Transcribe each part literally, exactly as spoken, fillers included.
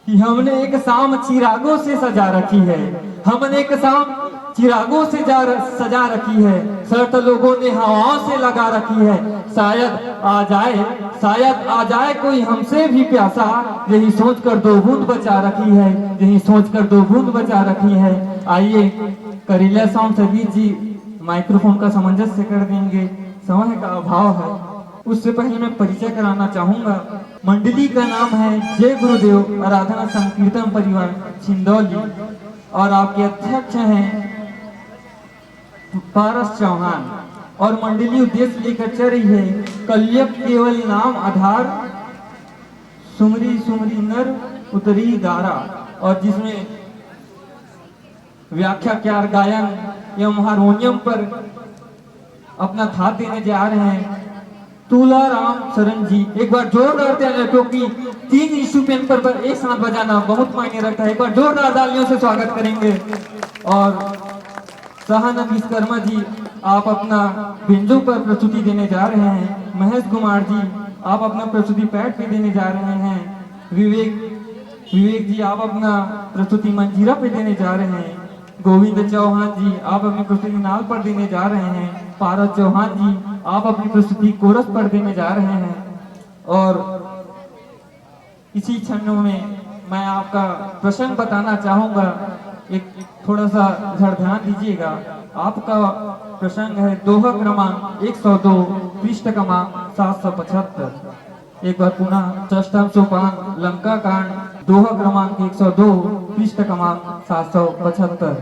कि हमने एक शाम चिरागों से सजा रखी है, हमने एक शाम चिरागों से जा सजा रखी है, शर्त लोगों ने हवाओं से लगा रखी है। शायद आ जाए, शायद आ जाए कोई हमसे भी प्यासा, यही सोच कर दो बूंद बचा रखी है, यही सोच कर दो बूंद बचा रखी है। आइए, करीला साउंड संगीत जी माइक्रोफोन का सामंजस्य कर देंगे, समय का अभाव है। उससे पहले मैं परिचय कराना चाहूंगा। मंडली का नाम है जय गुरुदेव आराधना संकीर्तन परिवार छिंदौली, और आपके अध्यक्ष हैं पारस चौहान। और मंडली उद्देश्य लेकर चल रही है, कलयुग केवल नाम आधार, सुमरी सुमरी नर उतरी दारा, और जिसमें व्याख्याकार गायन एवं हारमोनियम पर अपना साथ देने जा रहे हैं तुलाराम शरण जी। एक बार जोरदार तालियां, क्योंकि तीन इंस्ट्रूमेंट पर, पर एक साथ बजाना बहुत मायने रखता है। एक बार जोरदार तालियों से स्वागत करेंगे। और सहानंद विश्वकर्मा जी, आप अपना बेंजो पर प्रस्तुति देने जा रहे हैं। महेश कुमार जी, आप अपना प्रस्तुति पैड पे देने जा रहे हैं। विवेक विवेक जी, आप अपना प्रस्तुति मंजीरा पे देने जा रहे हैं। गोविंद चौहान जी, आप अपनी प्रस्तुति नाल पर देने जा रहे हैं। पारस चौहान जी, आप अपनी प्रस्तुति कोरस पर देने जा रहे हैं। और इसी क्षणों में मैं आपका प्रसंग बताना चाहूँगा, एक थोड़ा सा इधर ध्यान दीजिएगा। आपका प्रसंग है दोहा क्रमांक एक सौ दो, पृष्ठ क्रमांक सात सौ पचहत्तर। एक बार पुनः षष्ठम सोपान लंका कांड, दोहा क्रमांक एक सौ दो, पृष्ठ क्रमांक सात सौ पचहत्तर।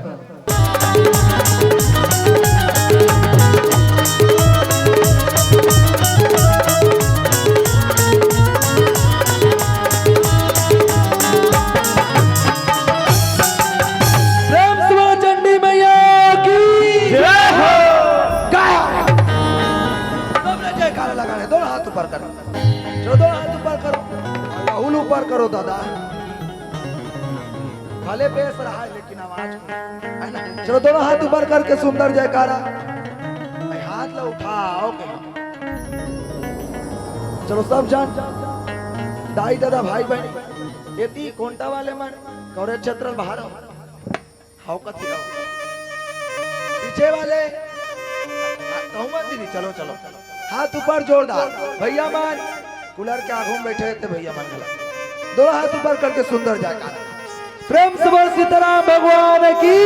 प्रेम से बोलो चंडी मैया की जय हो। गाया। सबने जयकारा लगा रहे, दोनों हाथ ऊपर करो। चलो, दोनों हाथ ऊपर करो, राहुल ऊपर करो दादा। भले बेस रहा है, लेकिन आवाज को, है ना? चलो, दोनों हाथ ऊपर करके सुंदर जयकारा। भाई, हाथ ला उठाओ के। चलो, सब जन, दाई दादा, भाई बहन, एती कोंटा वाले मन, कौरे क्षेत्र बाहर हो। हाव कथी हाव? पीछे वाले। हाँ, कहूँ मत दीदी, चलो, चलो। हाथ ऊपर जोरदार। भैया मन, कूलर के आगू में बैठे थे भैया मन गलत। दोनों हाथ ऊपर करके सुंदर जयकारा। प्रेम से बोल सीताराम भगवान की,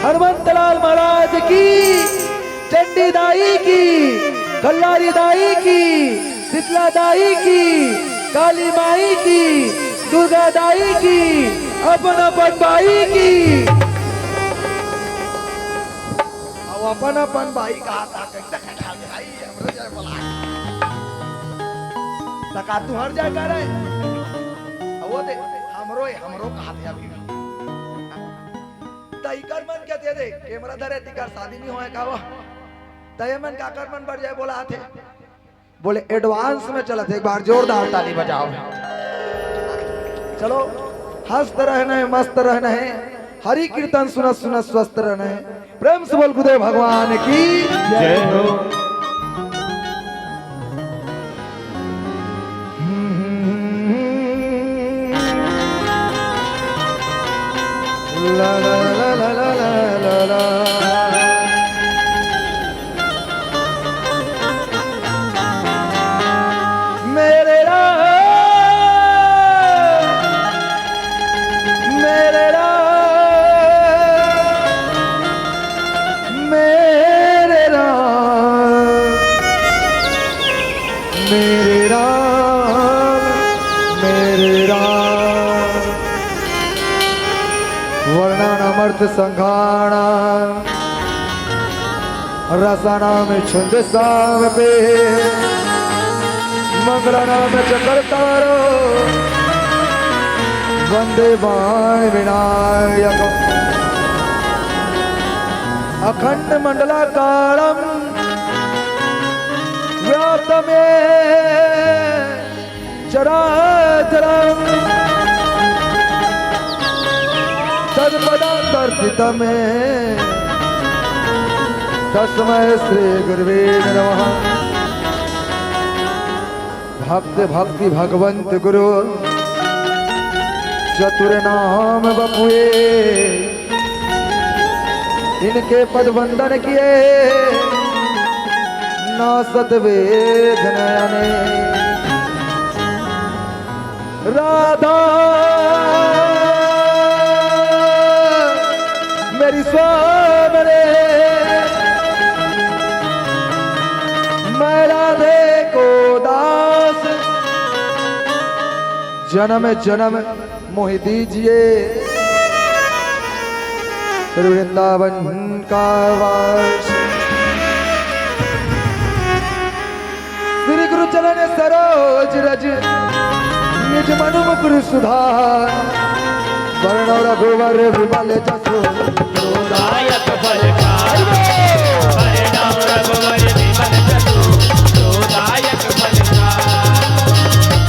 हनुमंत लाल महाराज की, चंडी दाई की, कल्लारी दाई की, शीतला दाई की, काली माई की, दुर्गा दाई की, अपन अपन बाई की। अब अपन अपन बाई का हाथ आके तक खा के भाई, हमरो जय बोला। तका तू हर जय करे। अब वो दे, हमरो, हमरो का हाथ है अभी। त इकर मन के दे दे, कैमरा धरे, तिकर शादी नहीं होए का वो? त ये मन काकर मन बढ़ जाए बोला आथे। बोले एडवांस में चलत, एक बार जोरदार ताली बजाओ। चलो, हंसत रहना है, मस्त रहना है, हरि कीर्तन सुनत सुनत स्वस्थ रहना है। प्रेम से बोल गुरुदेव भगवान की जय हो। ला ला ला ला ला ला ला। मेरे राम, मेरे राम, मेरे राम, मेरे राम, मेरे राम। वर्णानामर्थ संघाणाम रसानाम छंदसाम पे मंगलानाम च कर्तारो वंदे वाण विनायक। अखंड मंडलाकारम व्याप्तमे चराचरम तत्पदम दर्शितमे तस्मै श्री गुरुवे नमः। भक्त भक्ति भगवंत गुरु, चतुर नाम बपुए, इनके पद वंदन किए, नासत वेघ नयने। राधा मेरी स्वामने, मैं राधे को दास, जन्म जन्म मोहि दीजिए वृंदावन का वास। श्री गुरु चरण सरोज रज, निज मनु मुकुर सुधार। वरण रघुवर विमल जसु, दायक फलचार। वरण रघुवर विमल जसु, दायक फलचार।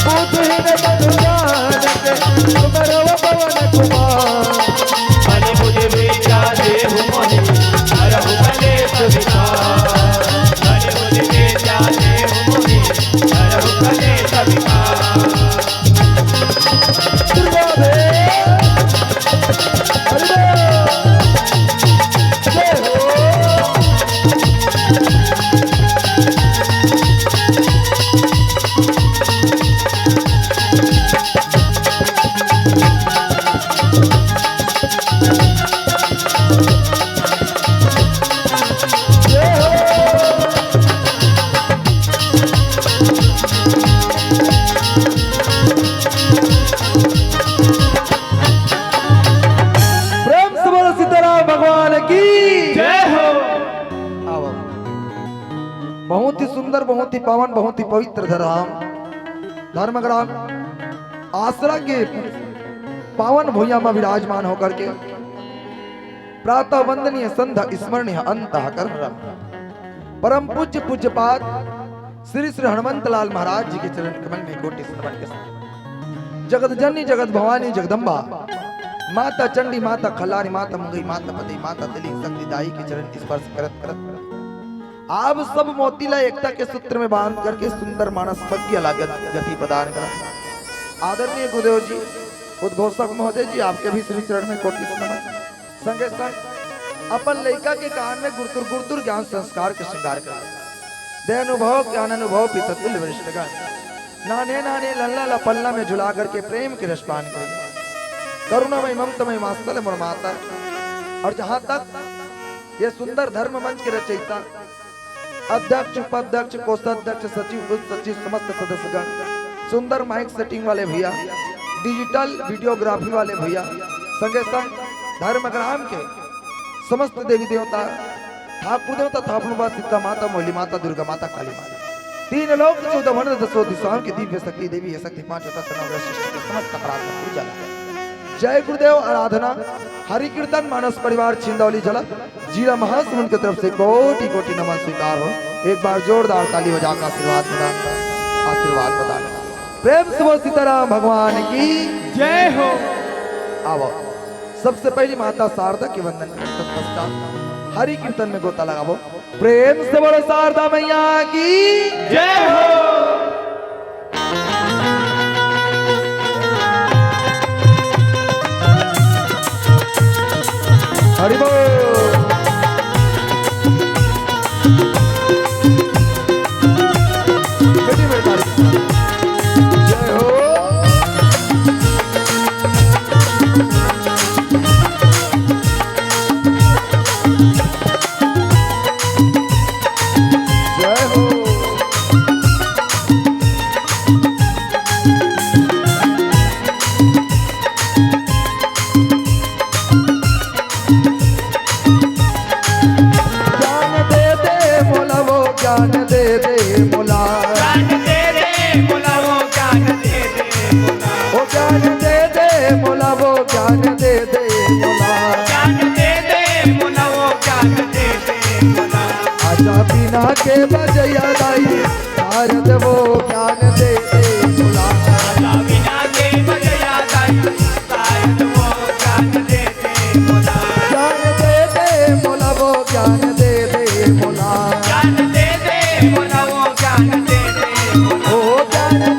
बुद्धिहीन तनु जान के, सुमरव पवन कुमार। बल बुद्धि विद्या देहु मोहि, हरहु कलेश विकार। बल बुद्धि विद्या देहु मोहि, हरहु कलेश विकार। दुर्गा देव। हरि बोल। जय हो। प्रेम से बोलो सीताराम भगवान की। जय हो। आओ। बहुत ही सुंदर, बहुत ही पावन, बहुत ही पवित्र धरम, धर्मग्राम आसरा के पावन भुइयां में विराजमान होकर के प्रातः वंदनीय संध्या स्मरणीय अंतःकरण रम। परम पूज्य पूज्यपाद श्री श्री हनुमंत लाल महाराज जी के चरण कमल में कोटि नमन के साथ जगत जननी जगत भवानी जगदम्बा माता चंडी माता खलारी माता मुंगई माता पति माता दिल्ली शक्ति दाई के चरण स्पर्श करत करत आप सब मोती ला एकता के सूत्र में बांध करके सुंदर मानस पज्ञ ला गत-, गति प्रदान करा। आदरणीय गुरुदेव जी, उद्घोषक महोदय जी, आपके भी श्री चरण में कोटि नमन। संगे संग अपन लइका के कान में गुरतुर गुरतुर ज्ञान संस्कार के श्रृंगार करा। दे अनुभव ज्ञान अनुभव पिता तुल्य वरिष्ठ गण। नाने नाने लल्ला ला पल्ला में झुला करके प्रेम के रसपान करी। करुणामय ममतामय मास्तल मोर माता। और जहाँ तक ये सुंदर धर्म मंच के रचयिता अध्यक्ष, उपाध्यक्ष, कोषाध्यक्ष, सचिव, उप सचिव, समस्त सदस्यगण, सुंदर माइक सेटिंग वाले भैया, डिजिटल वीडियोग्राफी वाले भैया, संगे संग धर्मग्राम के समस्त देवी देवता, ठाकुर देवता, थापन बा सीता माता, मोली माता, दुर्गा माता, काली माता, तीन लोक चौदह भुवन दसों दिशाओं की दिव्य शक्ति देवी है, शक्ति पांचों तत्व नवग्रह सृष्टि के समस्त अपराध का पूजा लगा। जय गुरुदेव। आराधना हरि कीर्तन मानस परिवार छिंदौली झलक जिला महासमुंद के तरफ से कोटि कोटि नमन स्वीकार हो। एक बार जोरदार ताली बजा के आशीर्वाद प्रदान कर, आशीर्वाद प्रदान कर। प्रेम से बोल सीताराम भगवान की जय हो। आवो, सबसे पहली माता शारदा के वंदन कर तत्पश्चात हरि कीर्तन में गोता लगावो। प्रेम से बोलो शारदा मैया की जय हो। हरि बोल। बेटी मेरी तारीफ। जय हो। जय हो। ज्ञान दे दे मोला वो, ज्ञान दे दे मोला। ज्ञान दे दे मोला वो, ज्ञान दे दे मोला। ओ ज्ञान दे दे मोला वो, ज्ञान दे दे मोला। ज्ञान दे दे मोला वो, ज्ञान दे दे मोला। आजा बीना के बजैया दाई, शारद वो ज्ञान दे दे मोला। आजा बीना के बजैया दाई, शारद वो ज्ञान दे दे मोला। ज्ञान दे दे मोला वो, ज्ञान दे दे मोला। ज्ञान दे दे मोला वो, ज्ञान दे दे मोला। ओ ज्ञान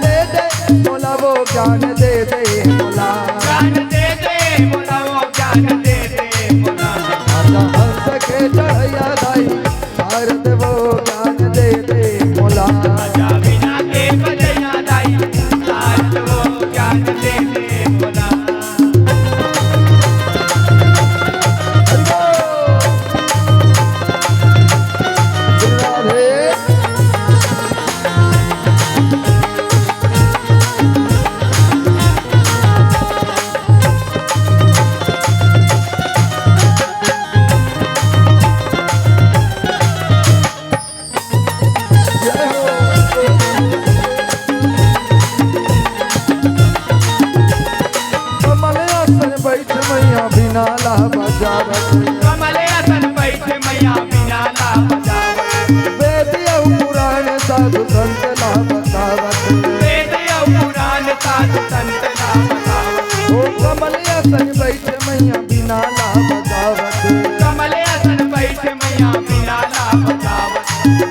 साधु संत ला बतावत। वेद अउ पुराण साधु संत ला बतावत। ओ कमल असन बइठे मइया बीना ला बजावत। कमल असन बइठे मइया बीना ला बजावत।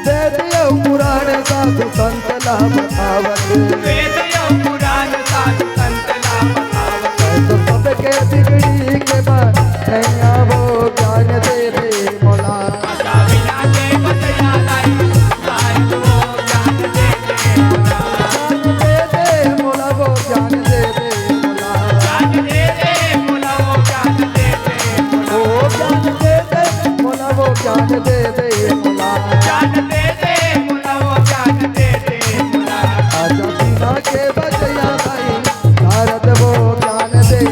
वेद अउ पुराण साधु संत ला बतावत। वेद अउ पुराण साधु संत ला बतावत। तो सबके बिगड़ी के बात नैया वो ज्ञान दे दे मोला। आजा बीना के बजइया दाई, सारद वो ज्ञान दे दे मोला। ज्ञान दे दे मोला, वो ज्ञान दे दे मोला। ज्ञान दे दे मोला, वो ज्ञान दे दे मोला। ओ ज्ञान दे दे मोला, वो ज्ञान दे दे मोला। ज्ञान दे दे मोला, वो ज्ञान दे दे मोला। आजा बीना के बजइया दाई, सारद वो ज्ञान दे दे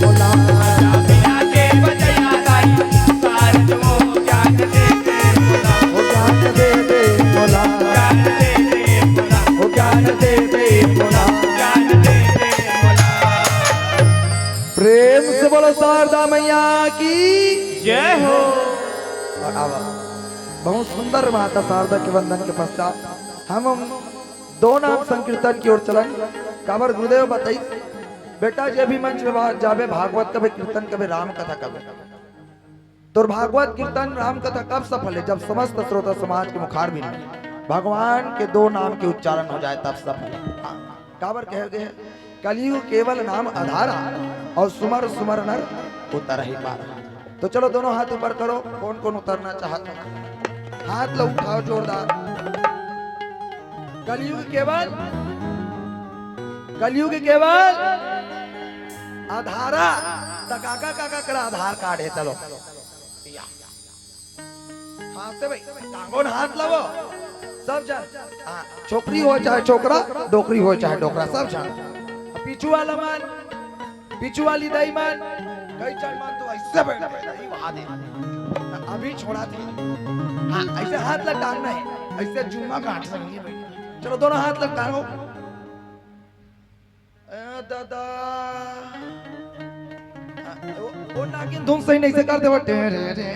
मोला। आजा बीना के बजइया दाई, सारद वो ज्ञान दे दे मोला। वो ज्ञान दे दे मोला। ज्ञान दे दे मोला। वो ज्ञान दे दे मोला। ज्ञान दे दे मोला। प्रेम से बोलो शारदा मैया की जय हो। और अब बहुत सुंदर माता शारदा के वंदन के पश्चात हम, हम दो नाम संकीर्तन की ओर चलन। काबर गुरुदेव बताइस, बेटा, जे भी मंच में बा-, जाबे, भागवत कबे, कीर्तन कबे, राम कथा कबे, तोर भागवत, कीर्तन, राम कथा कब सफल हे? जब समस्त श्रोता समाज के मुखार बिंदु भगवान के दो नाम के उच्चारण हो जाए, तब सफल हे। हाँ, काबर कहे गे हे, कलयुग केवल नाम आधारा, अउ सुमर सुमर नर उतरहि पारा। तो चलो, दोनों हाथ ऊपर करो, कौन कौन उतरना चाहत हो, हाथ ला उठाओ जोरदार। कलयुग केवल, कलयुग केवल आधारा। त काका, काका करा आधार कार्ड हे, चलो। या। हाथ से भाई, टांगो न हाथ लावो। सब झन। हाँ, छोकरी हो चाहे छोकरा, डोकरी हो चाहे डोकरा, सब झन। अब पीछू वाला मन, पीछू वाली दाई मन, कई झन मन तो अइसे बैठ गए, दाई वहाँ दे। अभी छोड़ा थे। हाँ, अइसे हाथ ला टांगना हे, अइसे जुम्मा काट सकनी हे भाई। चलो, दोनों हाथ ला टांगो। ए, दादा। आ, ओ, ओ नागिन धुन सही नइ से कर देवा। टे, रे, रे, रे।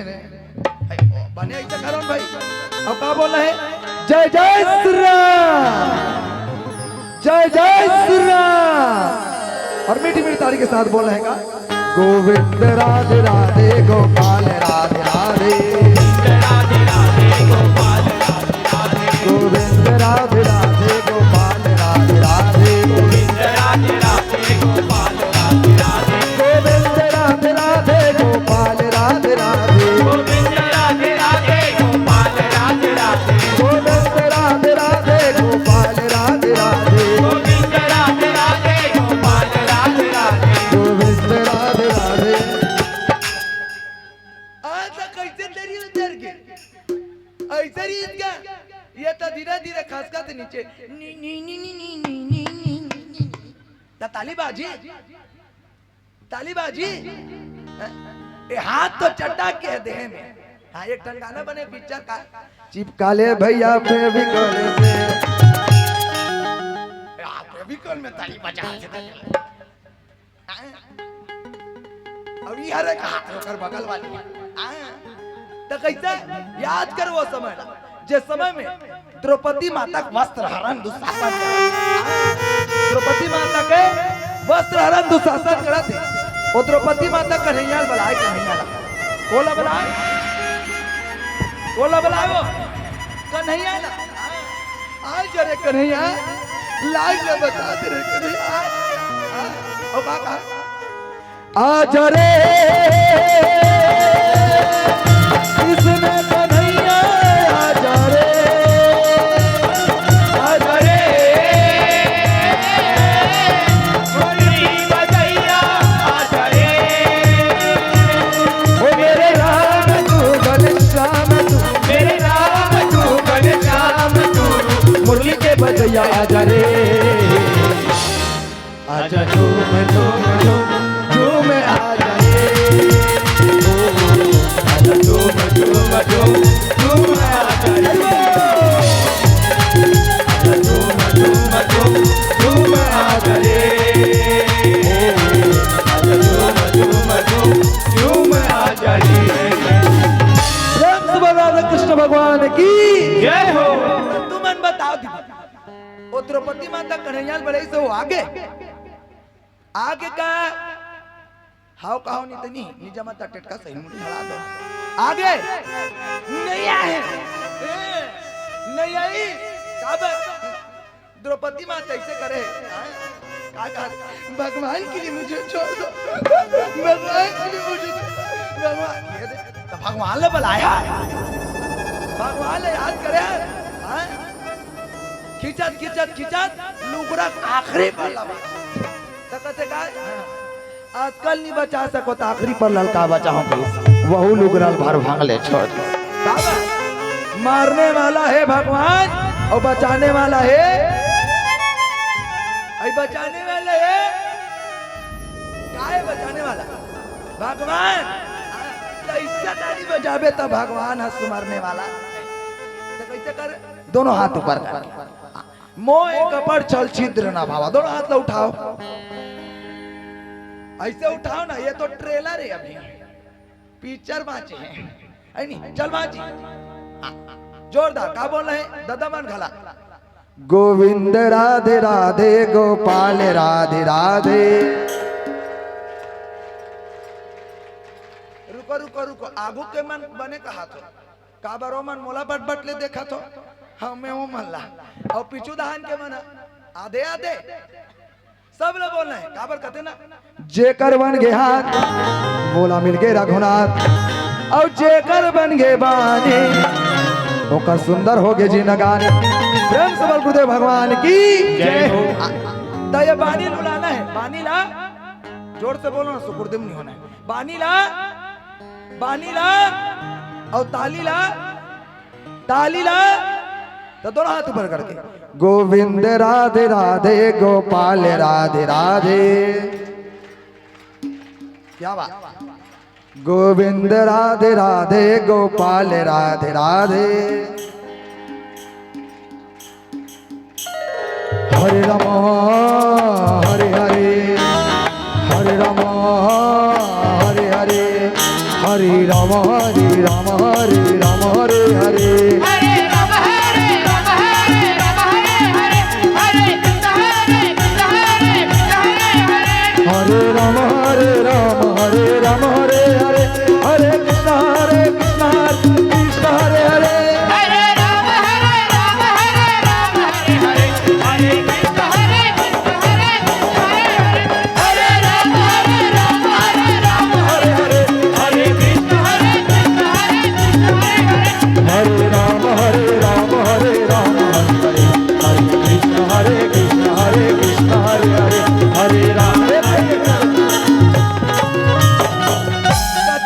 ए, ओ, बने अइसे करो भाई। अब का बोलना हे? जय जय श्री राम, जय जय श्री राम। और मीठी मीठी ताली के साथ बोलना हे का? गोविंद राधे राधे, गोपाल राधे राधे। गोविंद राधे राधे, गोपाल राधे राधे। गोविंद राधे राधे, गोपाल राधे राधे। गोविंद राधे राधे, गोपाल राधे राधे। गोविंद राधे राधे। आज तक कैसे तेरी उतर के? ऐसे रहिस का? ये तो धीरे-धीरे खसकत नीचे। नी, नी, नी। त ताली बाजी? ताली बाजी? ए, हाथ तो चटा के देह में। हाँ, एक ठन गाना बने पिक्चर का। चिपका ले भैया फेविकोल से। ए, हाँ, फेविकोल में ताली बजा। अब ई हरे कहा थे ओकर बगल वाली। हाँ। त कैसे याद कर वो समय ला, जे समय में द्रौपदी माता के वस्त्र हरण दुशासन करत हे। द्रौपदी माता के वस्त्र हरण दुशासन करत हे। ओ द्रौपदी माता कन्हैया ला बलाए, कन्हैया ला। कोला बलाए? कोला बलाए वो? कन्हैया ला। आज रे कन्हैया, लाज ला बता दे रे कन्हैया। ओ का, का? आजा रे कृष्ण कन्हैया, आजा रे, आजा रे मुरली बजैया, आजा रे। ओ मेरे राम तू घनश्याम तू, मेरे राम तू घनश्याम तू, मुरली के बजैया आजा रे। आजा झूम, झूम, झूम, झूम, आजा रे। ओ, आजा झूम, झूम, झूम, झूम, आजा रे। आजा झूम, झूम, झूम, झूम, आजा रे। ओ, आजा झूम, झूम, झूम, झूम, आजा रे। प्रेम से बोल राधा कृष्ण भगवान की जय हो। तुमन बताओ दीदी, ओ द्रौपदी माता कन्हैया ल बलई से वो आगे, आगे का हाव कहाव नहीं तो नहीं, निजा माता टेटका सही मुड़ी हड़ा दो। आगे नहीं आए, ए, नहीं आई। काबर? द्रौपदी माता ऐसे करे, हाँ? का कहा? भगवान के लिए मुझे छोड़ दो, भगवान के लिए मुझे छोड़ दो। भगवान, ये दे, तो भगवान ले बुलाया, भगवान ले याद करे, हाँ? खिंचत, खिंचत, खिंचत, लुगरा आखिरी पल्ला बचा। त कथे का? हाँ। अतका ल नी बचा सकों, त आखिरी पल्ला ल का बचाहूं कहिस। वहू लुगरा ल भर भांग ले छोड़ दे। का बा? मारने वाला है भगवान अउ बचाने वाला है, अई बचाने वाला है। काय बचाने वाला? भगवान। त अइसे ताली बजाबे त भगवान हस मारने वाला। त कइसे कर? दोनों हाथ ऊपर कर। मोय कपट छल छिद्र न भावा। दोनों हाथ ला उठाव। अइसे उठाव ना, ये तो trailer हे अभी। Picture बांचे हे। अई नहीं, चल बांची। हाँ, जोरदार, का बोल रहे? ददा मन घला। गोविंद राधे राधे, गोपाल राधे राधे। रुको, रुको, रुको, आगू के मन बने कहात हो। काबर ओ मन मोला बट-बट ले देखत हो? हमें ओ मन ला। अउ पीछू डहान के मन आधे-आधे। सब ला बोलना हे। काबर कथे ना? जेकर बन गे हाथ, वोला मिल गे रघुनाथ। अउ जेकर बन गे बानी, ओकर सुंदर हो गे जिनगानी। प्रेम से बोल गुरुदेव भगवान की जय हो। आ, त ये बानी ल बुलाना हे। बानी ला जोर से बोलो ना, सुकुरदिम नहीं होना हे। बानी ला, बानी ला, अउ ताली ला, ताली ला, त दोनों हाथ ऊपर करके, गोविंद राधे राधे, गोपाल राधे राधे। क्या बात? गोविंद राधे राधे, गोपाल राधे राधे। हरे राम, हरे हरे, हरे राम, हरे हरे, हरे राम, हरे राम, हरे राम, हरे हरे। हरे राम, हरे राम, हरे राम, हरे हरे, हरे कृष्ण, हरे कृष्ण, हरे कृष्ण, हरे हरे। हरे राम, हरे राम, हरे राम, हरे हरे, हरे कृष्ण, हरे कृष्ण, हरे कृष्ण, हरे हरे। हरे राम, हरे राम, हरे राम, हरे हरे, हरे कृष्ण, हरे कृष्ण, हरे कृष्ण, हरे हरे। हरे राम, हरे राम, हरे राम, हरे हरे, हरे कृष्ण, हरे कृष्ण, हरे कृष्ण, हरे हरे। हरे राम, हरे राम, हरे राम, हरे हरे, हरे कृष्ण, हरे कृष्ण, हरे कृष्ण, हरे हरे, हरे राम, हरे राम।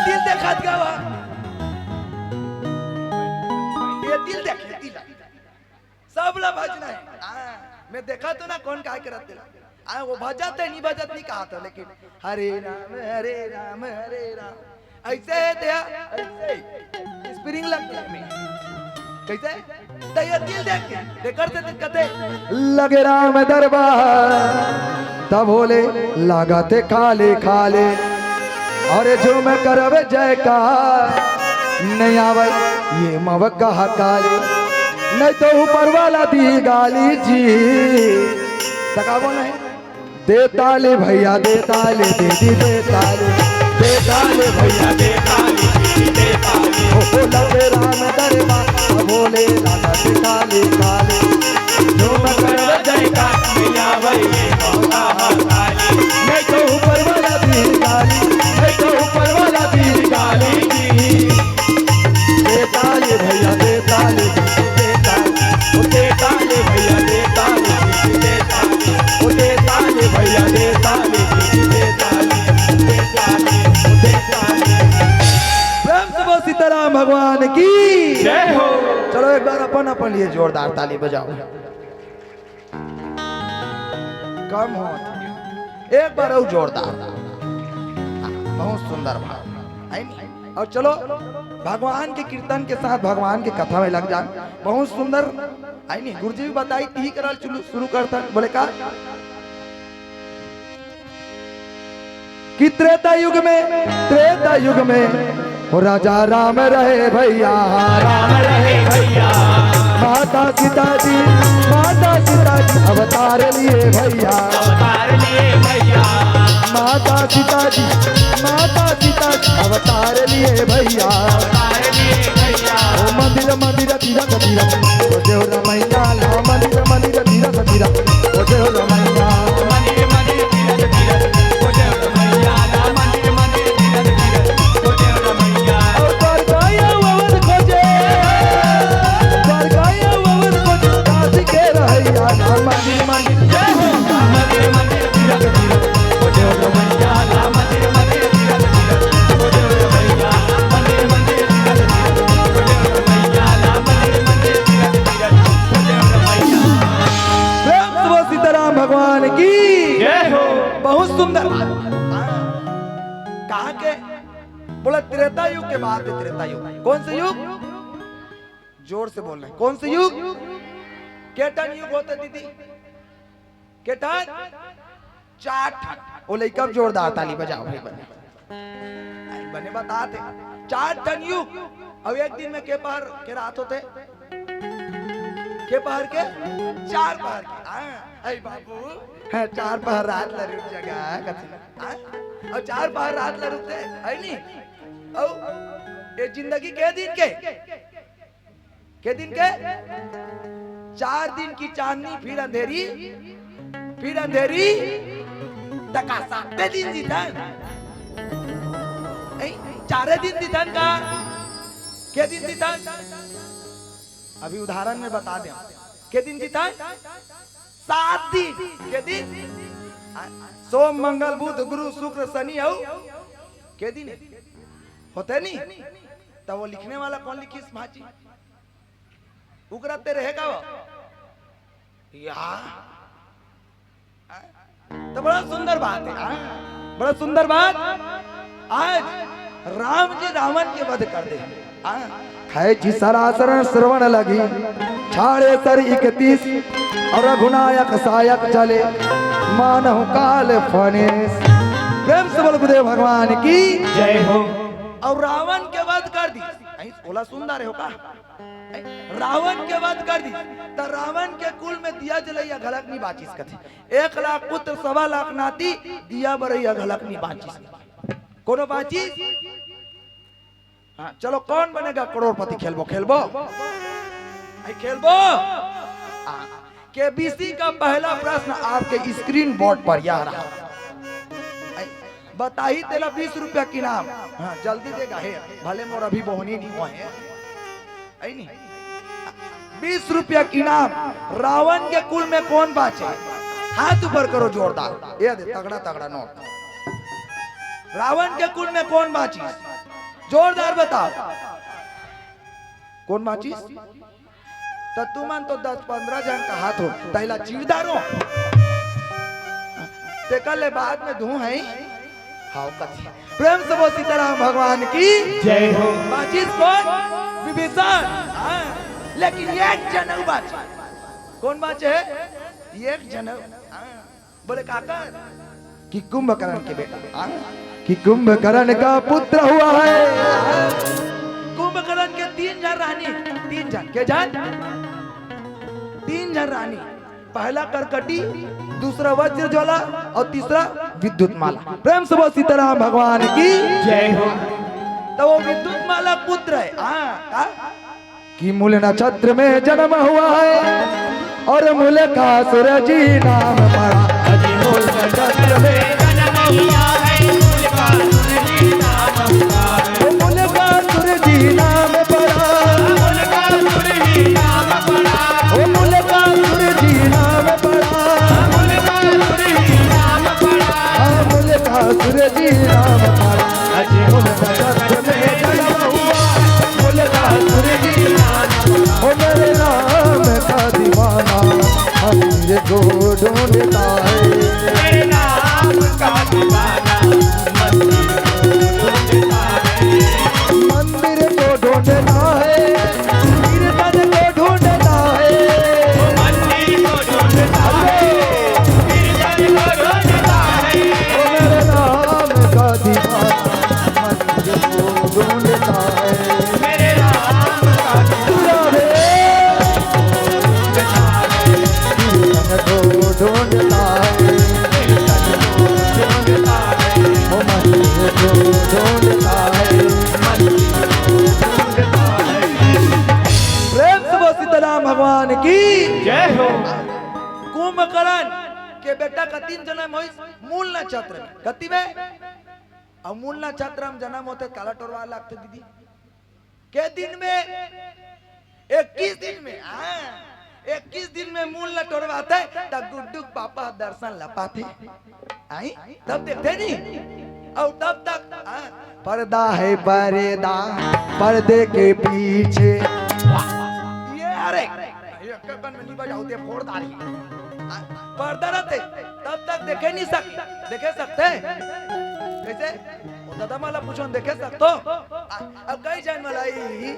दिल देखत गावा। ये दिल देख, ये दिल। सब ला भजना हे। हाँ, मैं देखा तो ना कौन काय करत हे। हाँ, वो भजत हे, नहीं भजत नहीं कहा था, लेकिन हरे राम, हरे राम, हरे राम। अइसे हे दया, अइसे। Spring लग गया मैं। कइसे? त ये दिल देख के, देकर से दिल कथे। लगे राम दरबार, तब होले लागत खाली खाली। अरे झूम करबे जयकार, नहीं आवे ये मव कहा काली, नहीं तो ऊपर वाला दी गाली जी। त का बोले? दे ताली भैया, दे ताली, दीदी दे ताली, दे ताली भैया, दे ताली, दीदी दे ताली। ओ, ओ लगे राम दरबार, भोले लाला दे ताली, ताली। झूम कर जयकार, मैया भैया, मौला ताली। नहीं तो ऊपर वाला दी गाली, नहीं तो ऊपर वाला दी गाली। दे ताली भैया, दे ताली, दे ताली। ओ दे ताली भैया, दे ताली, दे ताली। ओ दे ताली भैया, दे ताली, दे ताली, दे ताली, दे ताली। प्रेम से बोल सीताराम भगवान की जय हो। चलो एक बार अपन अपन लिए जोरदार ताली बजाओ। कम होत हे। एक बार अउ जोरदार। बहुत सुंदर भाव। है नी? अउ चलो, भगवान के कीर्तन के साथ भगवान के कथा में लग जान। बहुत सुंदर। है नी? गुरुजी भी बताई, तिही करल चलू, शुरू करथन। बोले का? कि त्रेता युग में, त्रेता युग में, हो राजा राम रहे भैया, राम रहे भैया। माता सीता जी, माता सीता जी, अवतार लिए भैया, अवतार लिए भैया। माता सीता जी, माता सीता जी, अवतार लिए भैया। अवतार लिए भैया। ओ मंदिर मंदिर तीरथ तीरथ, ओ देव रमैया ला। मंदिर मंदिर तीरथ तीरथ, ओ देव रमैया। मंदिर मंदिर तीरथ तीरथ, ओ देव रमैया ला। मंदिर मंदिर तीरथ तीरथ, ओ देव रमैया। ओ द्वारका अवध खोजे, द्वारका अवध खोजे, काशी के रहैया ला। मंदिर मंदिर, जय हो। मंदिर मंदिर तीरथ तीरथ, ओ देव रमैया ला। मंदिर मंदिर तीरथ तीरथ, ओ देव रमैया। मंदिर मंदिर तीरथ तीरथ, ओ देव रमैया ला। मंदिर मंदिर तीरथ तीरथ, ओ देव रमैया। प्रेम से बोल सीताराम भगवान की। जय हो। बहुत सुंदर बात। कहाँ के? बोला, त्रेता युग के बात है, त्रेता युग। कौन से युग? जोर से बोल रहे हैं। कौन से युग? के ठन युग होते दीदी? के ठन? चार ठन। ओ लइका, जोरदार ताली बजाओ भाई, बने। आई बने बता दे। चार ठन युग। अब एक दिन में के पहर के रात होते? के पहर के? चार पहर के। हाँ, आई बाबू। हाँ, चार पहर रात ला रुक जगा, कथी? हाँ? और चार पहर रात ला रुकते, है नी? और ये जिंदगी के दिन के? के दिन के? चार दिन की चांदनी, फिर अंधेरी, फिर अंधेरी, तका साते दिन दिथन। नहीं, चारे दिन दिथन का? के दिन दिथन? अभी उदाहरण में बता दें। के दिन दिथन? सात दिन। के दिन? सोम, मंगल, बुध, गुरु, शुक्र, शनि अउ के दिन होते नी? तब वो लिखने वाला कौन लिखिस भाजी? उकरा ते रहेगा वो? या। तो बड़ा सुंदर बात है, हाँ? बड़ा सुंदर बात। आज राम जी रावण के वध कर दे। हाँ? खैची सरासर श्रवण लगी, छाड़े सर इकतीस, और रघुनायक सायक चले, मानहु काल फनेस। प्रेम से बोल गुरुदेव भगवान की। जय हो। और रावण के वध कर दी। ऐस ओला सुंदर हो का? रावण के वध कर दी, त रावण के कुल में दिया जलैया घलक नहीं बाचिस कथे। एक लाख पुत्र, सवा लाख नाती, दिया बरैया घलक नहीं बाचिस। कोनो बाचिस? हाँ, चलो, कौन बनेगा करोड़पति? खेलबो, खेलबो? आई खेलबो? हाँ। केबीसी का पहला प्रश्न आपके स्क्रीन बोर्ड पर यह रहा। आई, बताही तेला बीस रुपया के इनाम। हाँ, जल्दी देगा हे, भले मोर अभी बोहनी नहीं हुआ है। आई नहीं? बीस रुपया के इनाम। रावण के कुल में कौन बाचे? हाथ ऊपर करो जोरदार। ये दे, तगड़ा तगड़ा नोट। रावण के कुल में कौन बाची? जोरदार बताओ। कौन बाची? त तुमन तो दस पंद्रह जन का हाथ हो, तैला चीर डारो। तेकर ले बाद में धू है। हाव कथी। प्रेम से बोल सीताराम भगवान की। जय हो। बाचिस कौन? विभीषण। हाँ। लेकिन एक जन अउ बाचे। कौन बाचे? एक जन अउ। हाँ। बोले, काकर? कि कुंभकर्ण के बेटा। हाँ? कि कुंभकर्ण का पुत्र हुआ है। कुंभकर्ण के तीन जन रानी, तीन जन। के जन? तीन जन रानी। पहला करकटी, दूसरा वज्र ज्वाला और तीसरा विद्युत माला। प्रेम से बोल सीताराम भगवान की। जय हो। तो वो विद्युत माला पुत्र है। हाँ, का? कि मूल नक्षत्र में जन्म हुआ है और मूल का सूरज ही नाम पड़ा। अजी मूल नक्षत्र में जन्म हुआ है, मूल का सूरज ही नाम पड़ा। ओ मूल का सूरज ही नाम पड़ा। मूल का सूरज ही नाम पड़ा। ओ मूल का सूरज ही नाम पड़ा। मूल का सूरज ही नाम पड़ा। हाँ, मूल का सूरज ही नाम पड़ा। अजी मूल नक्षत्र में जन्म हुआ, मूल का सूरज ही नाम। ओ मेरे राम का दीवाना, मंदिर को ढूंढता है। मेरे राम का दीवाना, मंदिर को ढूंढता है। मंदिर को ढूंढता है, कीर्तन को ढूंढता है। मंदिर को ढूंढता है, कीर्तन को ढूंढता है। ओ मेरे राम का दीवाना, मंदिर को ढूंढता है। मेरे राम का दीवाना, कीर्तन को जय हो। कुंभकर्ण के बेटा कतिन जन्म होइस? मूल नक्षत्र में। कति में? अउ मूल नक्षत्र में जन्म होथे, काला टोरवा लगथे दीदी। के दिन में? इक्कीस दिन में। हाँ, इक्कीस दिन में मूल ल टोरवाथे, त गुड्डू के पापा दर्शन ल पाथे। आई? तब देखथे नहीं। अउ तब तक, हाँ, पर्दा है पर्दा, पर्दे के पीछे। ये अरे, ये कन में नहीं बजाओ, दे फोड़ डारी। हाँ, पर्दा रहते, तब तक देखे नहीं सक-, देखे सकथे? कैसे? वो दादा माला पूछो, देखे सकथो? आ, अब कई जन मला ई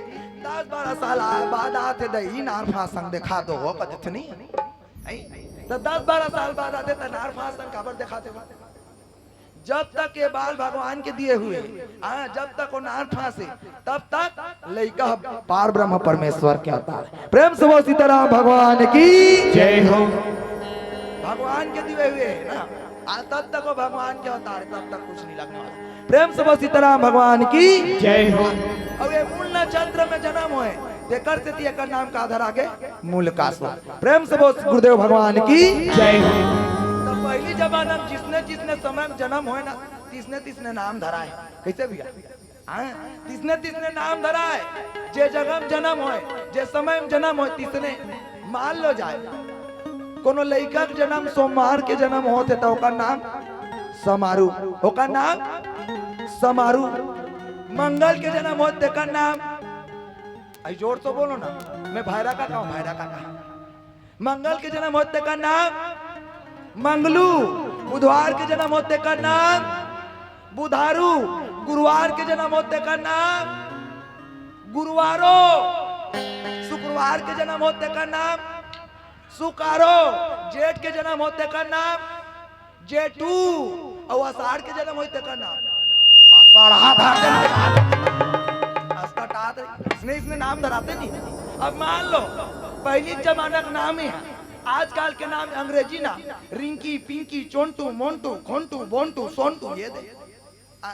दस बारह साल आ-, बाद आथे, दई नार फांस संग देखा दो, हो कथे नहीं? आई? त दस बारह साल बाद आथे, त नार फांस संग काबर देखा देवा? जब तक ये बाल भगवान के दिए हुए, हाँ, जब तक वो नार फांसे, तब तक लइका ह पार ब्रह्म परमेश्वर के अवतार। प्रेम से बोल सीताराम भगवान की। जय हो। भगवान के दिए हुए है ना, आ, तब तक वो भगवान के अवतार है, तब तक कुछ नहीं लगने वाला। प्रेम से बोल सीताराम भगवान की। जय हो। अब ये मूल नक्षत्र में जन्म होए, तेकर सेती एकर नाम का धरा गे? मूलकासुर। प्रेम से बोल गुरुदेव भगवान की। जय हो। तो पहली जमाना में जिसने जिसने समय में जन्म होए ना, तिसने तिसने नाम धराए। कैसे भैया? हाँ, तिसने तिसने नाम धराए। जे जगह में जन्म होए, जे समय में जन्म होए, तिसने। मान लो जाए, कोनो लइका के जन्म सोमवार के जन्म होत हे, त ओकर नाम समारू, ओकर नाम समारू। मंगल के जन्म होत, तेकर नाम, आई जोर से बोलो ना, मैं भैरा का कहूँ, भैरा का कहा। मंगल के जन्म होत, तेकर नाम मंगलू। बुधवार के जन्म होत, तेकर नाम बुधारू। गुरुवार के जन्म होत, तेकर नाम गुरुवारो। शुक्रवार के जन्म होत, तेकर नाम सुकारो। जेठ के जन्म होत, तेकर नाम जेठू। अउ आषाढ़ के जन्म होत, तेकर नाम आषाढ़ा धर देना। अस्कटात रही। इसने, इसने नाम धराते नहीं। अब मान लो, पहली जमाना का नाम ही है, आजकल के नाम अंग्रेजी नाम, रिंकी, पिंकी, चोंटू, मोंटू, खोंटू, बोंटू, सोंटू, ये दे। आ,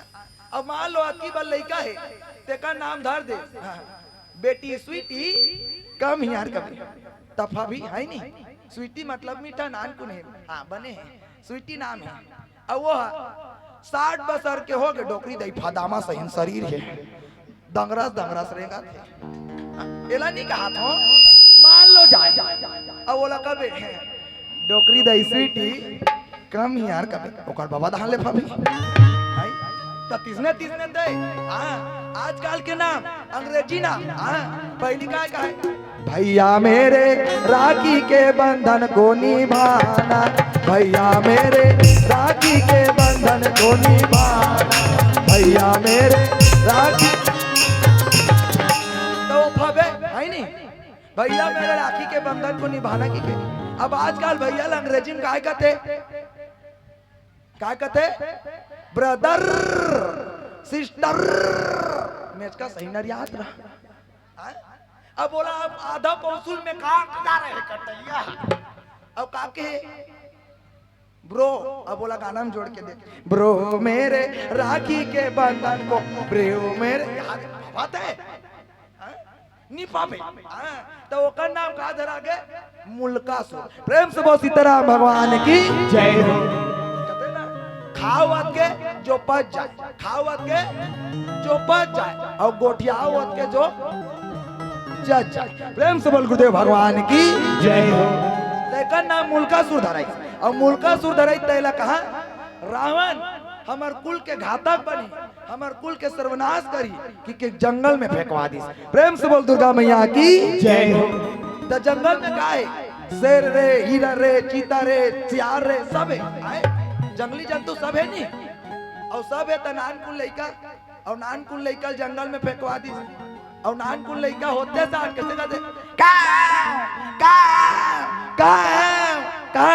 अब मान लो, अतकी बार लइका है, तेकर नाम धर दे। हाँ, बेटी स्वीटी, कम हियार कभी। तफा भी है नहीं। स्वीटी मतलब मीठा नानकुन है। हाँ, बने हैं। स्वीटी नाम है। अब वो साठ बसर के हो गए, डोकरी दई फदामा सहिन शरीर है। दंगरस दंगरस रेंगत हे। एला नहीं कहा था, मान लो जाए। अब ओला कबे, डोकरी दई स्वीटी, कम हियार कबे, ओकर बाबा धान ले फाबे। हाय, त तिसने तिसने दे। हाँ, आजकल के नाम, अंग्रेजी नाम। हाँ, पहली काय काय? भैया मेरे, राखी के बंधन को निभाना, भैया मेरे, राखी के बंधन को निभाना, भैया मेरे, राखी। तो वो फबे, है नहीं? भैया मेरे, राखी के बंधन को निभाना की के। अब आजकल भैया ला अंग्रेजी में काय कहते? काय कहते? Brother, sister. मैं इसका सही नरियात रहा। हाँ? अब बोला, अब आधा पौसुल में काट जा रहे कटैया। अब का के? ब्रो, अब बोला गाना में जोड़ के दे। ब्रो मेरे, राखी के बंधन को, ब्रो मेरे, यार, बात है। हाँ? नहीं पावे। हाँ, तो ओकर नाम का धरा गे? मुलकासुर। प्रेम से बोल सीताराम भगवान की। जय हो। कहते ना, खावत के जो पच जाए, खावत के जो पच जाए, अउ गोठियावत के जो जच जाए। प्रेम से बोल गुरुदेव भगवान की। जय हो। तेकर नाम मुलकासुर धराई, अउ मुलकासुर धराई तेला कहा, रावण हमर कुल के घातक बनी, हमर कुल के सर्वनाश करी, कि, कि जंगल में फेंकवा दिस। प्रेम से बोल दुर्गा मैया की। जय हो। त जंगल में का है? शेर रे, हिरण रे, चीता रे, सियार रे, सब है। आए? जंगली जंतु सब है नी। अउ सब है त नानकुन लइका, अउ नानकुन लइका जंगल में फेंकवा दिस। अउ नानकुन लइका होते साथ कैसे कहते? का, का, का, का,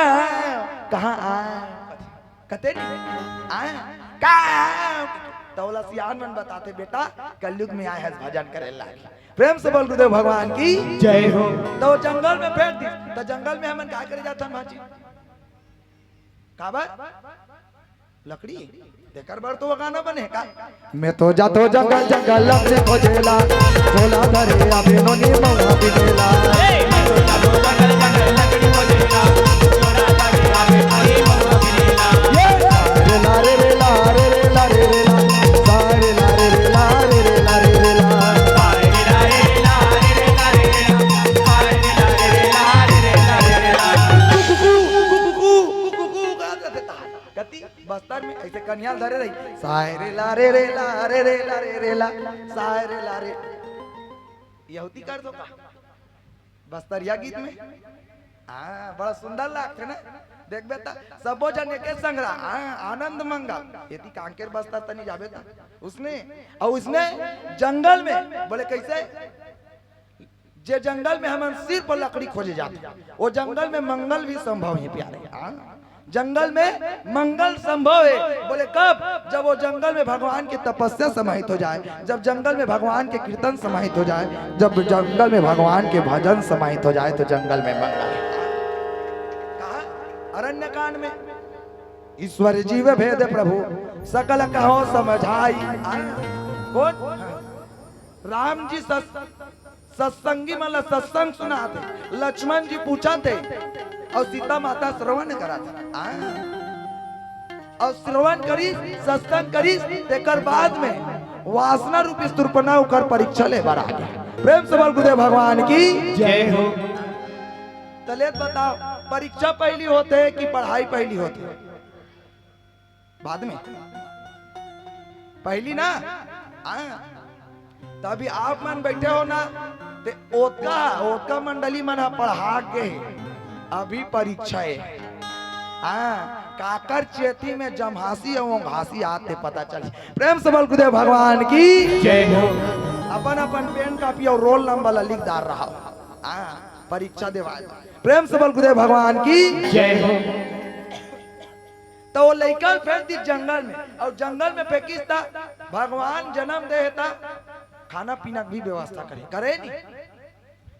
कहाँ आ? कते नहीं? आए? का? तौला सियान मन बताते, "बेटा, कलयुग में आए हस भजन करे लागी।" प्रेम से बोल गुरुदेव भगवान की। जय हो। तो जंगल में फेंक दी, तो जंगल में हमन का करे जाथन भाजी? काबर? लकड़ी? तेकर बर तो वो गाना बने का? मैं तो जातो जंगल जंगल लकड़ी खोजेला, झोला धरे आबे नोनी मौला बिनेला। ये रे ला रे रे ला रे रे ला रे रे ला, सा रे ला रे रे ला रे रे ला रे रे ला। कुकुकू, कुकुकू, कुकुकू, कुकुकू, गा गा दे ता। कति बस्तर में अइसे कनिहा ल धरे रही, साय रे ला रे रे ला रे रे ला रे रे ला, साय रे ला रे। यहूदी कर दो का? बस्तरिया गीत में। हाँ, बड़ा सुंदर लागथे ना। देखबे त सबो जन एके संग रहा, हाँ, आनंद मंगल। यदि कांकेर बस्तर तनी जाबे त उसने, अउ उसने जंगल में बोले कइसे, जे जंगल में हमन सिर्फ लकड़ी खोजे जाथे, वो जंगल में मंगल भी संभव हे प्यारे। हाँ, जंगल में मंगल संभव हे। बोले कब? जब वो जंगल में भगवान की तपस्या समाहित हो जाए, जब जंगल में भगवान के कीर्तन समाहित हो जाए, जब जंगल में भगवान के भजन समाहित हो जाए, तो जंगल में मंगल हे। कहा अरण्य कांड में, ईश्वर जीव भेद प्रभु सकल कहो समझाई। आ, कौन? राम जी सत-, सत्संगी मन ला सत्संग सुनाथे, लक्ष्मण जी पूछथे अउ सीता माता श्रवण कराथे। आ, अउ श्रवण करिस, सत्संग करिस, तेकर बाद में वासना रूपी शूर्पणखा ओकर परीक्षा ले बर आ गे। प्रेम से बोल गुरुदेव भगवान की जय हो। त ले बताओ, परीक्षा पहली होथे कि पढ़ाई पहली होथे? बाद में। पहली ना? हाँ। त अभी आप मन बैठे हो ना, ते ओतका, ओतका मंडली मन ह पढ़ा के अभी परीक्षा हे। हाँ, काकर चेती में जम्हासी अउ ओंघासी आथे पता चल। प्रेम से बोल गुरुदेव भगवान की जय हो। अपन अपन पेन कापी अउ रोल नंबर ला लिख डार रहा। हाँ, परीक्षा देवाय। प्रेम से बोल गुरुदेव भगवान की जय हो। त वो लइका ल फेंक दिस जंगल में, अउ जंगल में फेंकिस त भगवान जनम दे हे त खाना पीना के भी व्यवस्था करे, करे नी?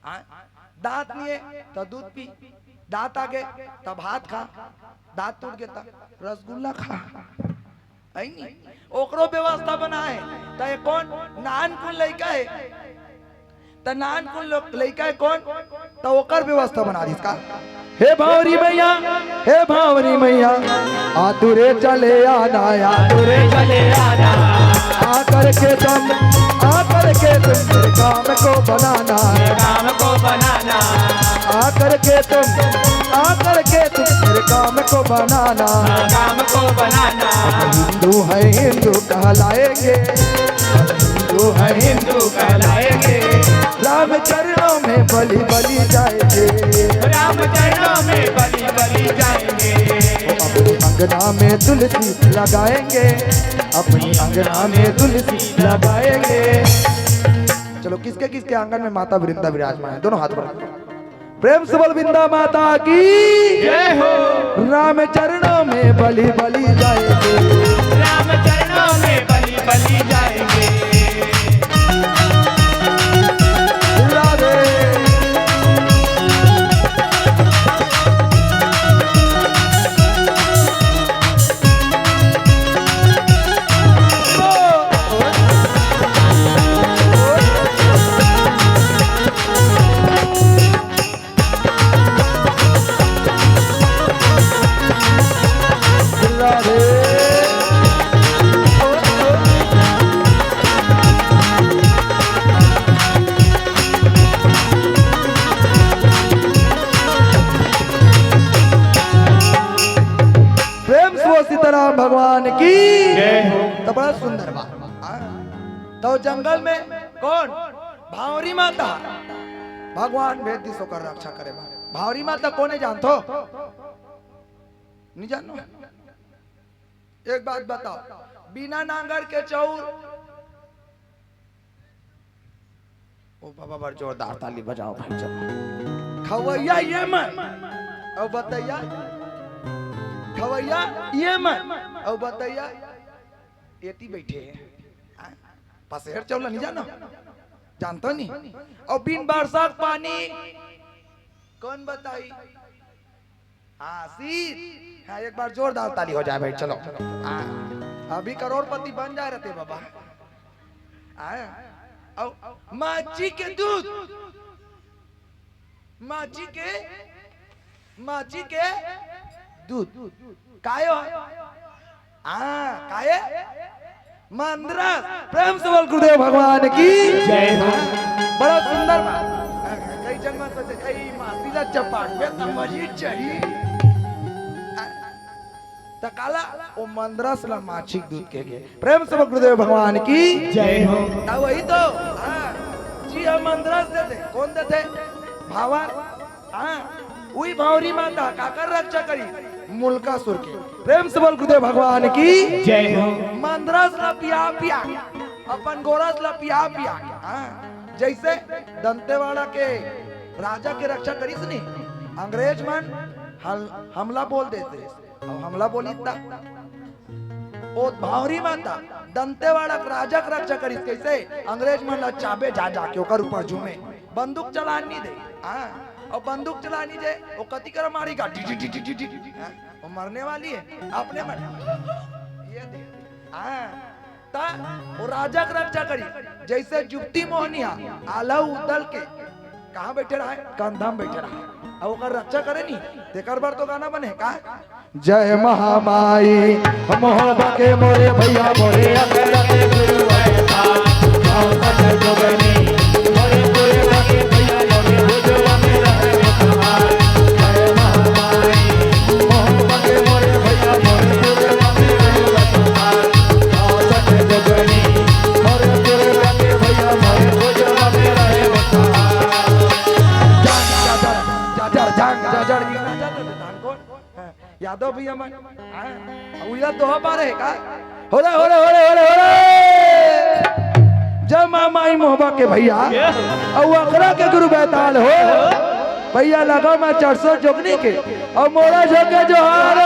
हाँ? दांत नइ हे त दूध पी, दांत आ गे त भात खा, दांत टूट गे त रसगुल्ला खा, हे नी? ओकरो व्यवस्था बनाए हे। त ये कोन नानकुन लइका हे, त नानकुन लो-, लइका हे कोन? त ओकर व्यवस्था बना दिस का? हे भांवरी मैया, हे भांवरी मैया, आतुरे चले आना, आतुरे चले आना। आकर के तुम, आकर के तुम मेरे काम को बनाना। मेरे काम को बनाना। आकर के तुम, आकर के तुम मेरे काम को बनाना। काम को बनाना। हिंदू है, हिंदू कहलाएंगे। हिंदू है, हिंदू कहलाएंगे। राम चरणों में बलि बलि जाएंगे। राम चरणों में बलि बलि जाएंगे। अपने अंगना में तुलसी लगाएंगे। अपने अंगना में तुलसी लगाएंगे। चलो, किसके किसके आंगन में माता वृंदा विराजमान है, दोनों हाथ बढ़ा। प्रेम से बोल वृंदा माता की जय हो। राम चरणों में बलि बलि जाएंगे। राम चरणों में बलि बलि जाएंगे। राधे। प्रेम से बोल सीताराम भगवान की जय हो। तो बड़ा सुंदर बात। हाँ। तो जंगल में कौन? भांवरी माता। भगवान भेज दिस ओकर रक्षा करे बर। भांवरी माता कोन हे जानथो? नहीं जानो? एक बात बताओ, बिना नांगर के चउर। ओ बाबा, बड़ जोरदार ताली बजाओ भाई, चलो। खवैया ये मन, अउ बतैया, खवैया ये मन, अउ बतैया एती बैठे हे। हाँ? पसेर चउर नहीं जानो? जानथो नहीं? अउ बिन बरसा के पानी कोन बताही? हाँ, शीत। हाँ, एक बार जोरदार ताली हो जाए भाई, चलो। हाँ, अभी करोड़पति बन जाए रहिते बाबा। हाँ, अउ मच्छी के दूध। माची के, माची के दूध। काय हो? हाँ, काय? मंदरस। प्रेम से बोल गुरुदेव भगवान की जय हो। बड़ा सुंदर बात। कई जन मन सोचे, "ए मासी ला चपाट में त मरी चढ़ी।" त काला ओ मंदरस ला माछी के दूध कहिथे। प्रेम से बोल गुरुदेव भगवान की जय हो। त वही तो, हाँ, जी हम मंदरस देथे, कोन देथे? भांवर। हाँ, उही भांवरी माता काकर रक्षा करी? मुलकासुर के। प्रेम से बोल गुरुदेव भगवान की जय हो। मंदरस ला पिया पिया, अपन गोरस ला पिया पिया, हाँ, जैसे दंतेवाड़ा के राजा के रक्षा करिस नी, अंग्रेज मन हल-, हमला बोल देते। अब हमला बोली त ओ भांवरी माता दंतेवाड़ा के राजा के रक्षा करिस। कैसे? अंग्रेज मन ला चाबे जा जाके ओकर ऊपर झूमे, बंदूक चलान नहीं दे। हाँ, और बंदूक चलान नहीं दे, वो कति कर मारी गा, T, T, T, T, T, T, हाँ, वो मरने वाली है, अपने मर, ये दे। हाँ, त वो राजा के रक्षा करी, जैसे जुक्ति मोहनिया आला उदल के कहाँ बैठे रहा है? कंधा में बैठे रहा है। अब ओकर रक्षा करे नी, तेकर बर तो गाना बने का? जय महामाई, मोहबा के मोरे भैया मोरे अकरा के गुरु ऐसा, गाँव का जोगनी, मोरे मोरे बाकी भैया मोरे भुजवा में रहे। जय महामाई, मोहबा के मोरे भैया मोरे भुजवा में रहे। जांग जाजर, जाजर, जांग जाजर, जाजर, जाजर, धान कोन? हाँ, यादव भैया मन। हाँ, उइला दोहा पारे हे का? हो रे, हो रे, हो रे, हो रे, हो रे। जय माँ माई मोहबा के भैया। अउ अकरा के गुरु बैताल हो। भैया लगा मैं चार सौ जोगनी के। अउ मोरा झोंके जोहार हो।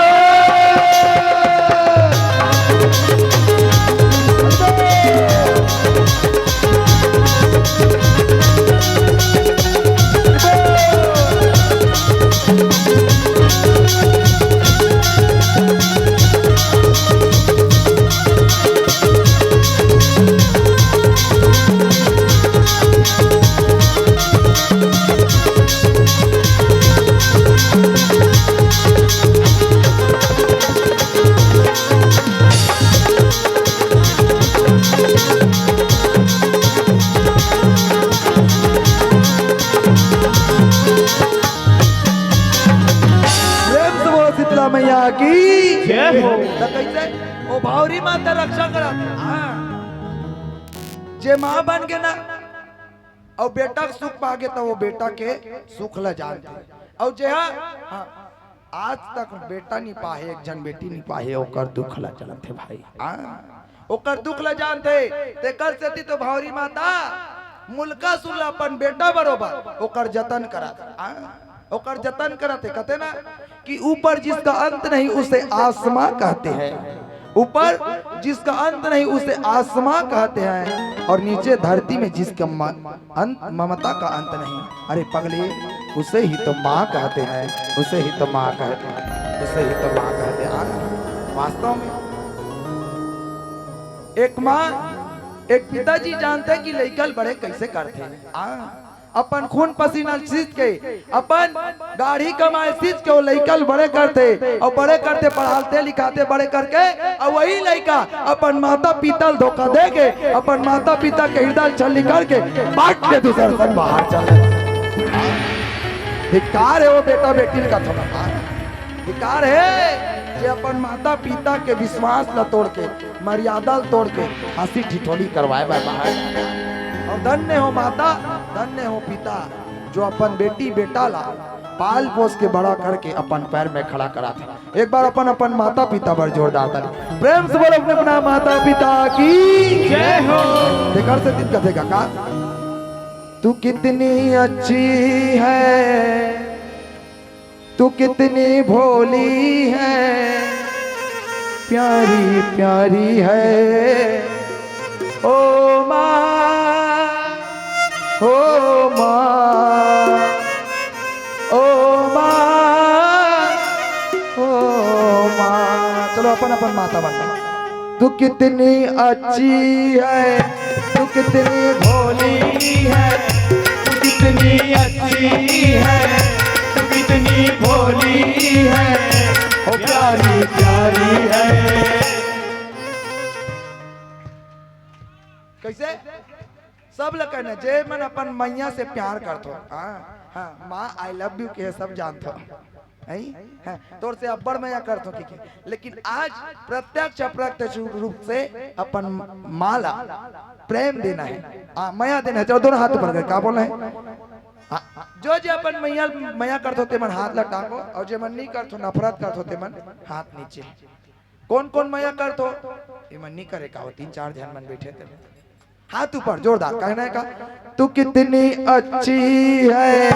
प्रेम से बोलो शीतला मैया की जय हो। त कैसे? ओ भांवरी माता रक्षा करत हे। हाँ। जे माँ बन के ना, अउ बेटा के सुख पागे, त वो बेटा के सुख ल जानथे। अउ जे हा, हाँ, आज तक बेटा नी पाहे, एक झन बेटी नी पाहे, ओकर दुख ल जानथे भाई। हाँ, ओकर दुख ल जानथे। तेकर सेती तो भांवरी माता मुलकासुर ल अपन बेटा बरोबर ओकर जतन करत। हाँ, ओकर जतन करत हे। कहते ना कि ऊपर जिसका अंत नहीं उसे आसमां कहते हैं, ऊपर जिसका अंत नहीं उसे आसमां कहते हैं, और नीचे धरती में जिसका म-, अंत, ममता का अंत नहीं। अरे पगले, उसे ही तो माँ कहते हैं, उसे ही तो माँ कहते हैं, उसे ही तो माँ कहते हैं। हाँ, वास्तव में एक माँ, एक पिताजी जानथे कि लइका ल बड़े कैसे करथे। हाँ, अपन खून पसीना ल सींच के, अपन गाड़ी कमाई सींच के वो लइका ल बड़े करथे, अउ बड़े करथे पढ़ाथे लिखाथे बड़े करके, अउ वही लइका अपन माता पिता ल धोखा दे के, अपन माता पिता के हृदय ल छलनी करके बांट के दूसर संग बाहर चल देथे। धिक्कार हे वो बेटा बेटी ल कथों। धिक्कार हे जे अपन माता पिता के विश्वास ल तोड़ के, मर्यादा ल तोड़ के हंसी ठिठोली करवाए बर बाहर। अउ धन्य हो माता, धन्य हो पिता, जो अपन बेटी बेटा ला पाल पोस के बड़ा करके अपन पैर में खड़ा कराथे। एक बार अपन, अपन माता पिता बर जोरदार ताली। प्रेम से बोलो अपने अपना माता पिता की जय हो। तेकर सेती कथे का, का? तू कितनी अच्छी है, तू कितनी भोली है, प्यारी प्यारी है। ओ माँ, ओ माँ, ओ माँ, ओ माँ। चलो अपन अपन माता बन। तू कितनी अच्छी है, तू कितनी भोली है, तू कितनी अच्छी है, तू कितनी भोली है, ओ प्यारी प्यारी है। कैसे? सब ल कहना, जे मन अपन मैया से प्यार करथो, हाँ, हाँ, माँ, I love you के सब जानथो, हैं? हाँ, तोर से अब्बड़ मया करथो, ठीक है, लेकिन आज प्रत्यक्ष अप्रत्यक्ष रूप से अपन माँ ला प्रेम देना है, आ, मया देना है। चलो, दोनों हाथ ऊपर कर, का बोलना है? हाँ, जो जे अपन मैया, मया करथो, ते मन हाथ ला टांगो, और जे मन नहीं करथो, नफरत करथो, ते मन हाथ नीचे। कौन कौन मया करथो? ये मन नहीं करे का हो, तीन चार झन मन बैठे थे। हाथ ऊपर, जोरदार, कहना है का? तू कितनी अच्छी है,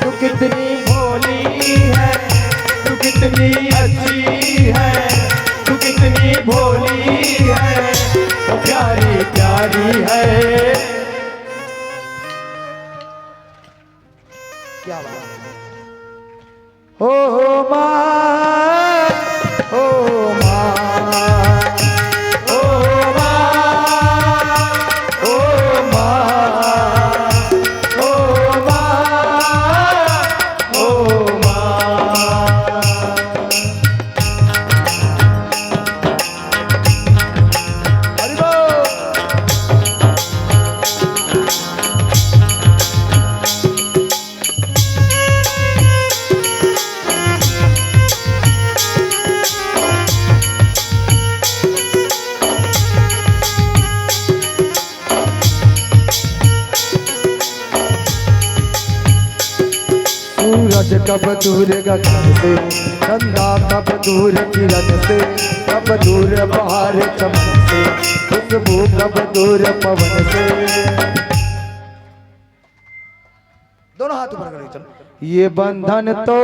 तू कितनी भोली है, तू कितनी अच्छी है, तू कितनी भोली है, तू प्यारी प्यारी है। क्या बात है? ओ हो माँ, ओ माँ, ओ माँ, ओ माँ, ओ माँ, ओ माँ। हरि बोल। सूरज कब दूर गगन से, चंदा कब दूर किरण से, कब दूर बहार चमन से, खुशबू कब दूर पवन से। दोनों हाथ ऊपर करो, चलो। ये बंधन तो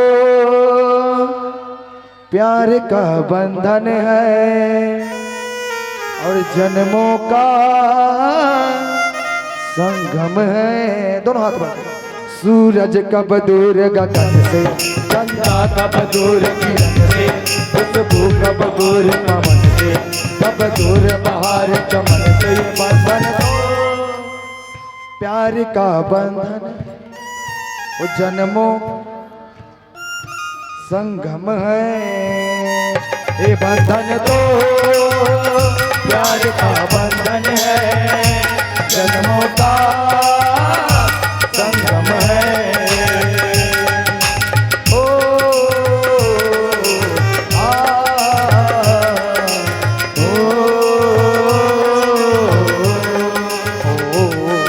प्यार का बंधन है और जन्मों का संगम है। दोनों हाथ ऊपर। सूरज कब दूर गगन से, चंदा कब दूर किरण से, खुशबू कब दूर पवन से, कब दूर बहार चमन से। ये बंधन तो प्यार का बंधन, वो जन्मों संगम है। ये बंधन तो प्यार का बंधन है, जन्मों का संगम है। ओ, आ, ओ, ओ, ओ,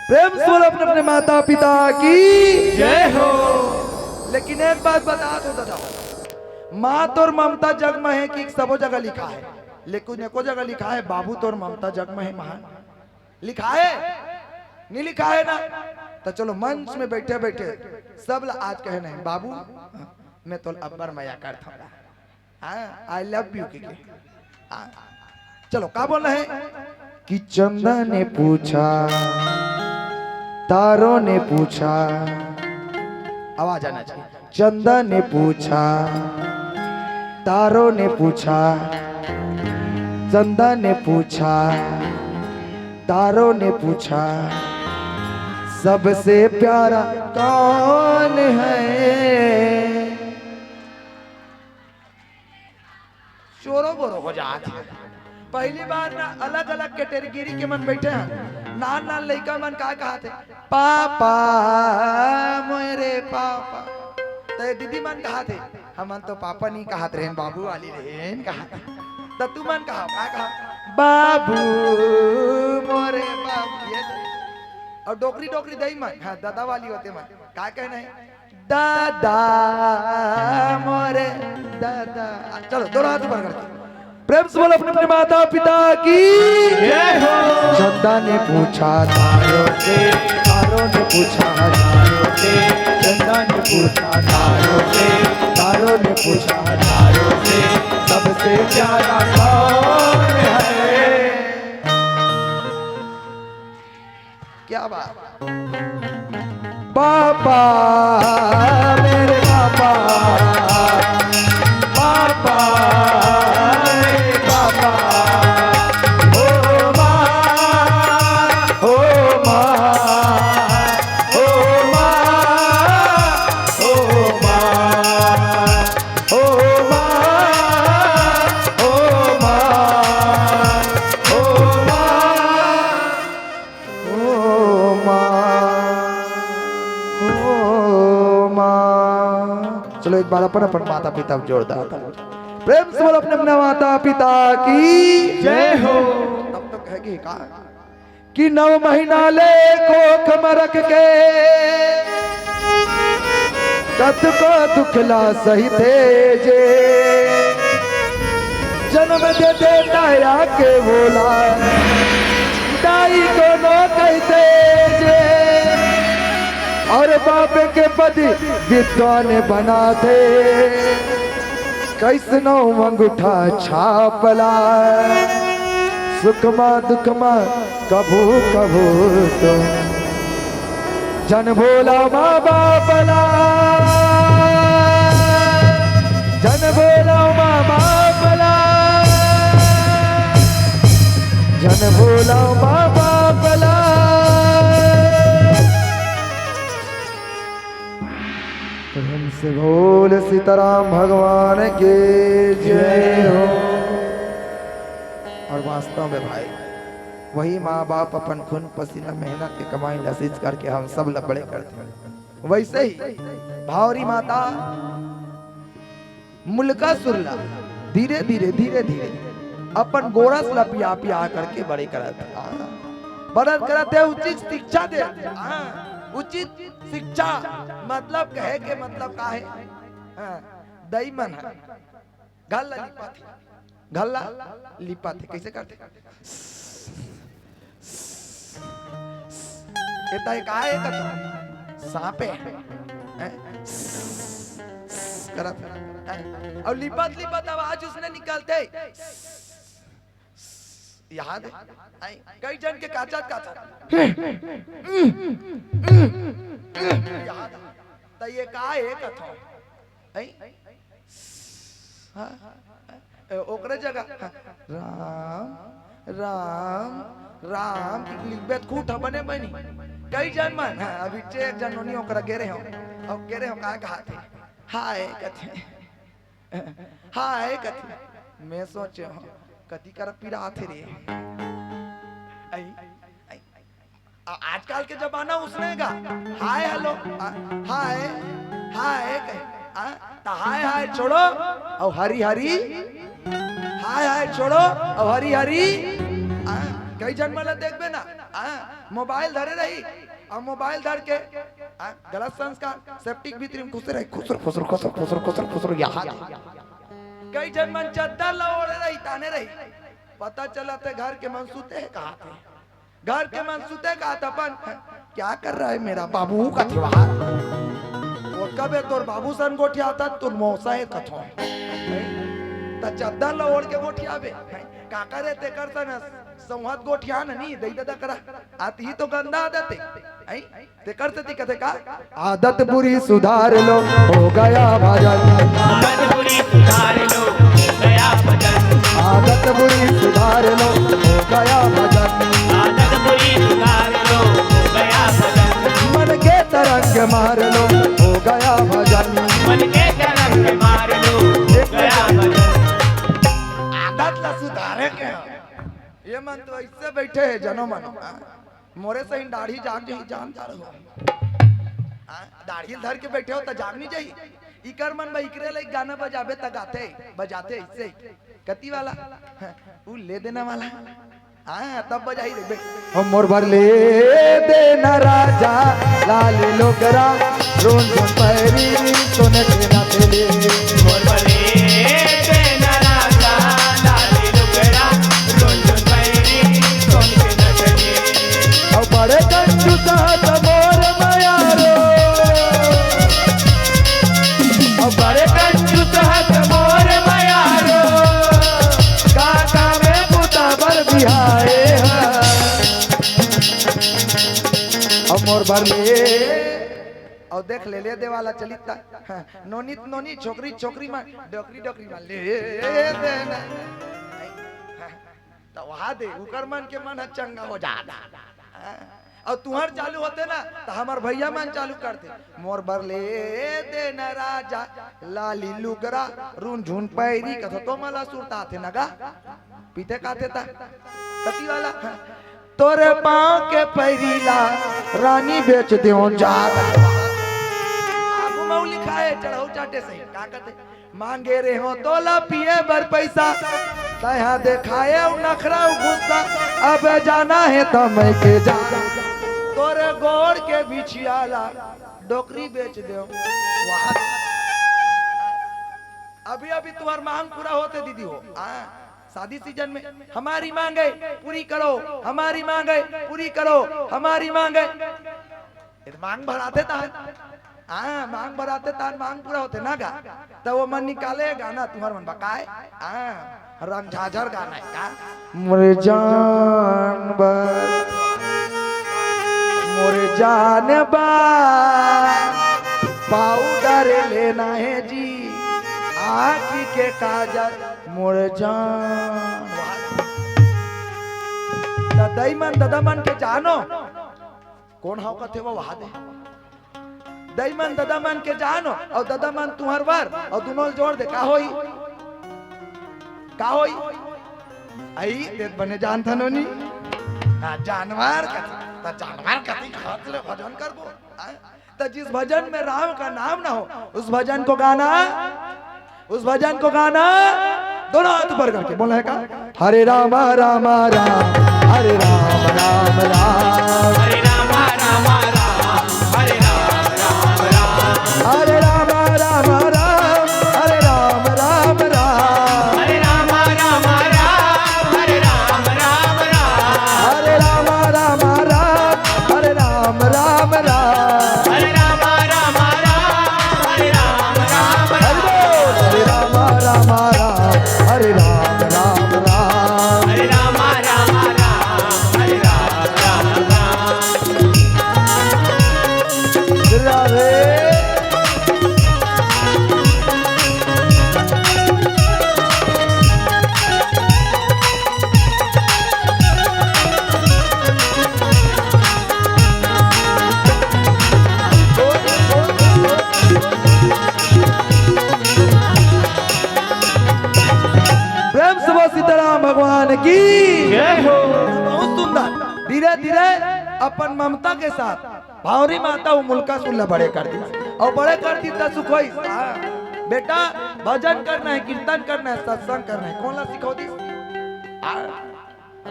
प्रेम से बोलो अपने अपने माता पिता की जय हो। लेकिन एक बात बता दो दादा, माँ तोर ममता जग में है कि सबो जगह लिखा है, लेकिन एको जगह लिखा है, बाबू तोर ममता जग में है महान। लिखा है? नहीं लिखा है ना? तो चलो, मंच में बैठे बैठे सब ला आज कहना है, बाबू, मैं तो अब्बड़ मया करता हूँ। हाँ, I love you के, के। हाँ। चलो, का बोलना है कि चंदा ने पूछा, तारों ने पूछा, आवाज आना चाहिए। चंदा ने पूछा, तारों ने पूछा, चंदा ने पूछा, तारों ने पूछा, सबसे प्यारा कौन है? चोरो बोरो हो जात हे। पहली बार ना अलग-अलग category के मन बैठे हैं। नान नान लइका मन का कहत हे, "पापा, मोरे पापा।" त ये दीदी मन कहत हे, "हमन तो पापा नहीं कहत रहेन, बाबू वाली रहेन," कहत हे। त तुमन कहा, का कहा, "बाबू, मोरे बाबू।" ये दे। और डोकरी डोकरी दई मन, हाँ, दादा वाली होते मन, का कहना है? दादा, मोरे दादा। चलो, दोनों हाथ ऊपर करके प्रेम से बोलो अपने अपने माता पिता की जय हो। चंदा ने पूछा तारों से, तारों ने पूछा हजारों से, चंदा ने पूछा तारों से, तारों ने पूछा हजारों से, सबसे प्यारा कौन है? क्या बात। पापा, मेरे पापा, पापा, बार अपन अपन माता पिता जोरदार ताली। प्रेम से बोल अपने अपने माता पिता की जय हो। तब तो कहेगी का कि नौ महीना ले कोख म रख के कतको दुख ला सहिथे जे, जन्म दे देता आके बोला दाई कोनो कहिथे जे, अउ बाप के पति विद्वान बनाथे। कइसनो अंगूठा छाप ला, सुख मा दुख मा कभू कभू तो, झन भूला माँ बाप ला, झन भूला माँ बाप ला, झन भूला माँ बाप ला। प्रेम से बोल सीताराम भगवान की जय हो। अउ वास्तव में भाई, वही माँ बाप अपन खून पसीना मेहनत के कमाई ला सींच करके हम सब ला बड़े करथे। वइसे ही भावरी माता मुलकासुर ला धीरे धीरे धीरे धीरे अपन गोरस ला पिया पिया करके बड़े करत हे। हाँ। बड़े करत हे, उचित शिक्षा दे। हाँ, उचित शिक्षा मतलब कहे के मतलब का हे? हाँ, दई मन हे, घर ला लिपत हे, घर ला लिपत हे, कइसे करथे? ए तय का हे कथों? साँप हे। हैं? करत हे। अउ लिपत लिपत आवाज उसने निकलथे। याद हे? आई, कई झन के काचत काचत। याद हे। त ये का हे कथों? आई? हाँ? ए, ओकरे जगह, हाँ, राम, राम, राम, लिखबे त खूंट ह बने बनी। कई झन मन, हाँ, अभी एक झन नोनी ओकरा गे रेहेंव, अउ गे रेहेंव, का कहाथे? हाय, कथे। हाय, कथे। मैं सोचेंव, कति करा पिराथे रे। आई, आई। आ, आजकल के जमाना उसने का हाय हेलो, आ, हाय, हाय कहे, आ, त हाय हाय छोड़ो, अउ हरी हरी, हाय हाय छोड़ो, अउ हरी हरी, आ, कई झन मन ला देखबे ना, आ, मोबाइल धरे रही, अउ मोबाइल धर के, आ, गलत संस्कार, सेप्टिक भीतरी में खुसरे रही, खुसर, खुसर, खुसर, खुसर, खुसर, खुसर, यहाँ। कई झन मन चद्दर ला ओढ़े रही, ताने रही, पता चलथे घर के मन सुते हे कहाथे। घर के मन सुते कहाथे अपन, "क्या कर रहा है मेरा बाबू?" कथे वहाँ। वो कबे तोर बाबू सन गोठियाथा, तोर मौसा हे कथों। त चद्दर ला ओढ़ के गोठियाबे। का करे तेकर सन संवत गोठिया न नी, दई ददा करा। आती ही तो गंदा आदत हे। हैं? तेकर सेती कथे का, आदत बुरी सुधार लो, हो गया भजन। आदत बुरी सुधार लो, हो गया भजन। आदत बुरी सुधार लो, हो गया भजन। आदत बुरी सुधार लो, हो गया भजन। मन के तरंग मार लो, हो गया भजन। मन के तरंग मार लो, हो गया भजन। आदत ला सुधारे के हे। ये मन तो अइसे बइठे हे, जनो मनो। मोरे सही दाढ़ी जाग जाही, जान जा रहो। हाँ, दाढ़ी धर के बइठे हो त जाग नहीं जाही। इकर मन बा, इकरे ले गाना बजाबे त गाथे, बजाथे अइसे। कति वाला? हाँ, उ ले देना वाला। हाँ, तब बजाही रे बे। ओ मोर बर ले देना राजा, लाली लुगरा, रुनझुन पैरी, सोने के नथली। मोर बर ले देना राजा, लाली लुगरा, रुनझुन पैरी, सोने के नथली। अउ बड़े कंजूस हस मोर मयारो, अउ बड़े कंजूस हस मोर मयारो, का काम बुता बर बिहाए हस। अउ मोर बर ले, अउ देख ले, ले दे वाला चलित ता। हाँ, नोनी त नोनी, छोकरी छोकरी मन, डोकरी डोकरी मन, ले दे ना। हाँ, त वहाँ दे, उकर मन के मन ह चंगा हो जात। हाँ, अउ तुहर चालू होथे ना, त हमर भइया मन चालू करथे। मोर बर ले दे ना राजा, लाली लुगरा, रुनझुन पैरी, कथो तो मला सुरताथे न गा। पीते काथे ता। कति वाला? हाँ। तोरे पाँव के पैरी ला रानी बेच देवं जात। आगू म उ लिखाए, चढ़ऊ चाटे सही, का कहते? मांगे रे हो तोला पिए बर पैसा, तैहा देखाए उ नखरा उ गुस्सा, अब जाना हे त मैं के जा, तोरे गोड़ के बिछिया ला डोकरी बेच देव। वाह। अभी अभी तुम्हार मांग पूरा होते दीदी हो। हाँ, शादी सीजन में हमारी मांग है, पूरी करो, हमारी मांग है, पूरी करो, हमारी मांग है। ये तो मांग भराते तान। हाँ, मांग भराते तान, मांग पूरा होते ना गा। तो वो मन निकाले गाना तुम्हार मन बकाए। हाँ, रंग झाझर गाना है का? मोरे जान बर, मोरे जान बर पाउडर लेना है जी, आँखी के काजर मोरे जान। त दई मन ददा मन के जानो, कोन हव कथे वो वहा दे। दई मन ददा मन के जानो, अउ ददा मन तुहर बर, अउ दुनो ल जोड़ दे, का होई? का होई? आई, ते बने जानथन नोनी। हाँ, जानवर कथी, त जानवर कथी खात ले भजन करबो। हाँ? त जिस भजन में राम का नाम ना हो, उस भजन को गाना, उस भजन को गाना, दोनों हाथ ऊपर करके बोला है का? हरे राम राम राम, हरे राम राम राम। हरे राम राम राम, हरे राम राम राम। हरे राम राम राम, हरे राम राम राम। हरे राम राम राम, हरे राम राम राम। हरे राम राम राम, हरे राम राम राम। हरे राम राम राम, हरे राम राम राम। हरे बोल, हरे राम राम राम, हरे राम राम राम। हरे राम राम राम, हरे राम राम राम। राधे। प्रेम से बोल सीताराम भगवान की। जय हो। बहुत सुंदर। धीरे धीरे अपन ममता के साथ भावरी माता वो मुलका सुल्ला बड़े कर दी, अउ बड़े कर दी त सुख होई। हाँ, बेटा, भजन करना है, कीर्तन करना है, सत्संग करना है, कोन ला सिखो दी? हाँ,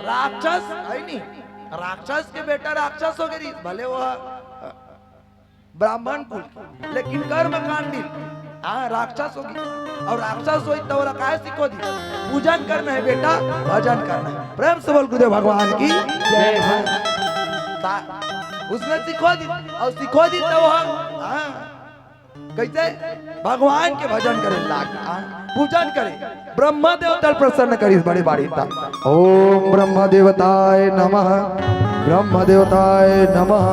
राक्षस है नी, राक्षस के बेटा राक्षस हो गई, भले वो ब्राह्मण कुल के, लेकिन कर्म कांडी, हाँ, राक्षस होगी। अउ राक्षस होई त ओला काय सिखो दी? पूजन करना है बेटा, भजन करना है। प्रेम से बोल गुरुदेव भगवान की जय। हाँ। का-, उसने सिखो दी, अउ सिखो दी त वो, हाँ, कैसे? भगवान के भजन करे लाग, हाँ, पूजन करे। ब्रह्मा देवता ल प्रसन्न करिस बड़े बाड़ी त। ओम ब्रह्म देवताय नमः, ब्रह्म देवताय नमः,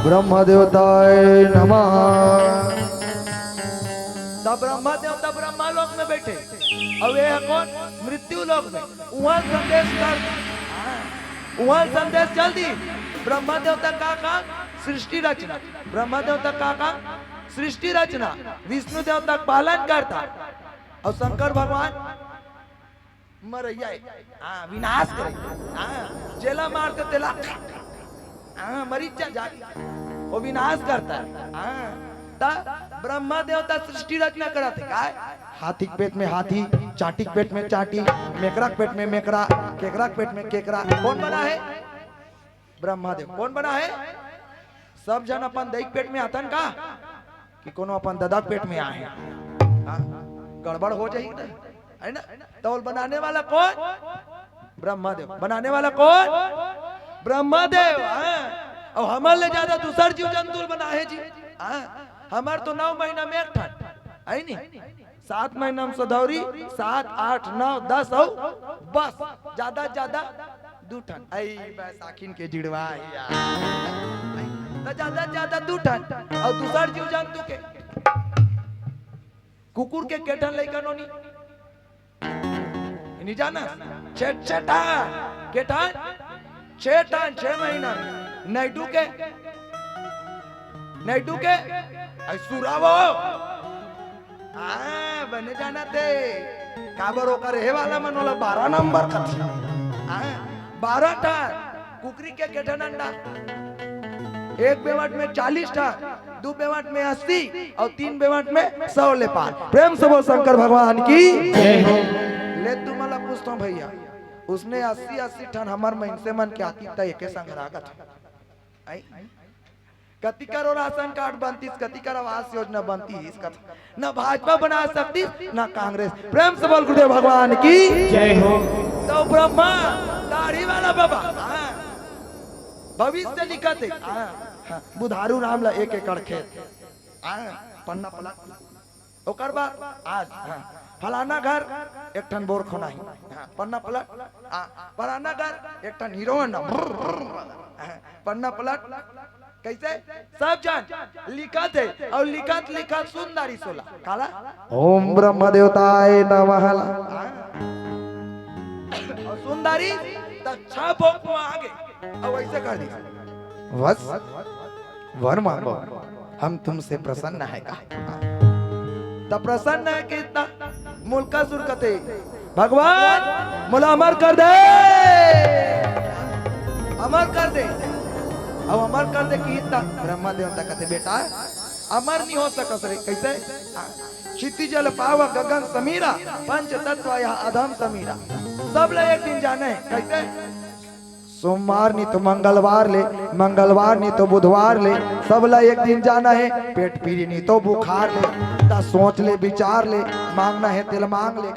ब्रह्म देवताय नमः। तब ब्रह्मा देवता ब्रह्मा लोक में बैठे, अउ ये ह कोन? मृत्यु लोक में। उहाँ संदेश कर, उहाँ संदेश चल दी। ब्रह्मा देवता का काम? सृष्टि रचना। ब्रह्मा देवता का काम? सृष्टि रचना। विष्णु देवता पालन करता। अउ शंकर भगवान मरैया है। हाँ, विनाश करे। हाँ, जेला मारते तेला। हाँ, मरीच जा जाके। वो विनाश करता है। हाँ, त ब्रह्मा देवता सृष्टि रचना करत है। काय? हाथी के पेट में हाथी, चाटी के पेट में चाटी, मेकरा के पेट में मेकरा, केकरा के पेट में केकरा। कोन बना है? ब्रह्मा देव। कोन बना है? सब झन अपन दई के पेट में आथन का? कि कोनो अपन ददा के पेट में आहे? हाँ? गड़बड़ हो जाही त, है ना? त ओला बनाने वाला कोन? ब्रह्मा देव। बनाने वाला कोन? ब्रह्मा देव। हाँ। अउ हमर ले ज्यादा दूसर जीव जंतु ल बनाहे जी। हाँ। हमर तो नौ महीना में एक ठन, है नी? सात महीना में सधौरी, सात, आठ, नौ, दस अउ बस, ज्यादा से ज्यादा दू ठन। आई बैसाखिन के जिड़वा हे यार। त ज्यादा से ज्यादा दू ठन। अउ दूसर जीव जंतु के, कुकुर के के ठन लइका नोनी? नी जाना? छे, छे ठन। के ठन? छे ठन, छे महीना। नैडू के, नैडू के, आई सुरावो। हाँ, बने जाना ते। काबर ओकर हे वाला मन वाला बारह नंबर कथे। हाँ, बारह ठन। कुकरी के के ठन अंडा? एक बेवट में चालीस ठन, दू बेवट में अस्सी अउ तीन बेवट में सौ ले पार। प्रेम से बोल शंकर भगवान की। जय हो। ले तुमन ला पूछथंव भइया, उसने अस्सी अस्सी ठन हमर मइनसे मन के आतिथ्य एके संग राखत हे। आई? कति करो राशन कार्ड बनतिस, कति कर आवास योजना बनतिस, कत-, ना भाजपा बना सकतिस, ना कांग्रेस। प्रेम से बोल गुरुदेव भगवान की। जय हो। तो ब्रह्मा, दाढ़ी वाला बाबा, हाँ। भविष्य लिखत हे, हाँ, हाँ। बुधारू राम ला एक एकड़ खेत, हाँ, पन्ना पलट। ओकर बाद आज, हाँ, फलाना घर एक ठन बोर खोनाही, हाँ, पन्ना पलट, हाँ, फलाना घर एक ठन हीरो होंडा, हाँ, पन्ना पलट। कइसे? सब झन लिखत हे अउ लिखत लिखत सुंदरी सोला। काला? ओम ब्रह्म देवताय नमः ला। हाँ। अउ सुंदरी त छह भोंक म आगे अउ अइसे कर दिस, बस, वर मांगो, हम तुमसे प्रसन्न है का? त प्रसन्न हे कि त मुल्कासुर कथे, भगवान, मोला अमर कर दे, अमर कर दे। अउ अमर कर दे कि त ब्रह्मा देवता कथे, बेटा, अमर नहीं हो सकस रे। कइसे? क्षिति जल पाव गगन समीरा, पंच तत्व यह अधम समीरा। सब ला एक दिन जाना हे। कइसे? सोमवार नहीं तो मंगलवार ले, मंगलवार नहीं तो बुधवार ले, सब ला एक दिन जाना हे। पेट पीरी नहीं तो बुखार ले, त सोच ले, विचार ले, मांगना हे तेला मांग ले,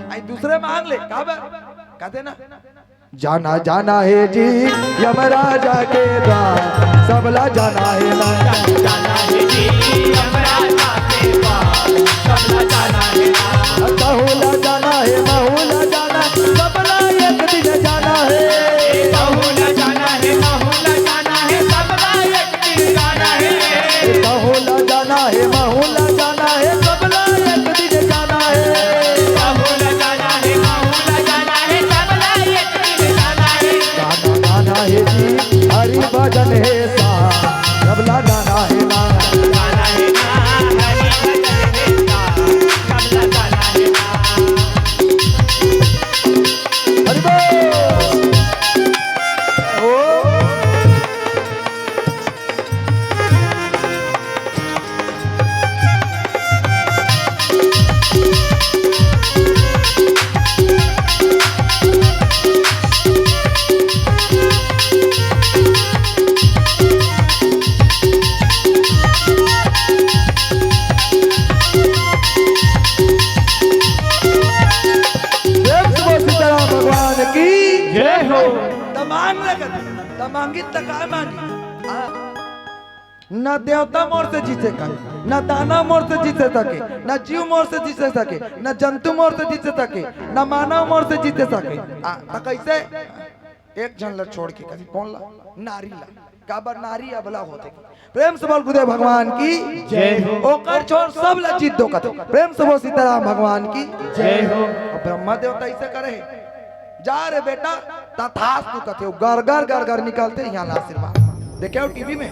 आई दूसरे मांग ले। काबर? कथे ना, जाना जाना हे जी यमराजा के द्वार, सबला जाना हे ना। जाना हे जी यमराजा के द्वार, सबला जाना हे ना। तहूला जाना हे, महूला जाना, सबला एक दिन जाना हे। तहूला जाना हे, महूला जाना हे, सबला एक दिन जाना हे। तहूला जाना हे, महूला जाना हे, सबला एक दिन जाना हे। तहूला जाना हे, महूला जाना हे, सबला एक दिन जाना हे। गाना गाना हे जी, हरि भजन हे सा, सबला गाना हे ना। गाना हे ना, हरि भजन हे सा, सबला गाना हे ना। हरि बोल। ओ। प्रेम से बोल सीताराम भगवान की। जय हो। त मांग ले कथे, त मांगी त काय मांगी? आ, न देवता मोर से जीत सके, न दानव मोर से जीत सके, न जीव मोर से जीत सके, न जंतु मोर से जीत सके, न मानव मोर से जीत सके। आ, त कइसे? एक झन ला छोड़ के कथे, कोन ला? नारी ला। काबर नारी अबला होथे। प्रेम से बोल गुरुदेव भगवान की जय हो। ओकर छोड़ सब ला जीत दो कथे। प्रेम से बोल सीताराम भगवान की जय हो। अब ब्रह्मा देवता अइसे करे हे, जा रे बेटा, तथास्तु कथे, वो गरगर गरगर निकलथे, इहाँ ला आशीर्वाद। देखे हो टीवी में,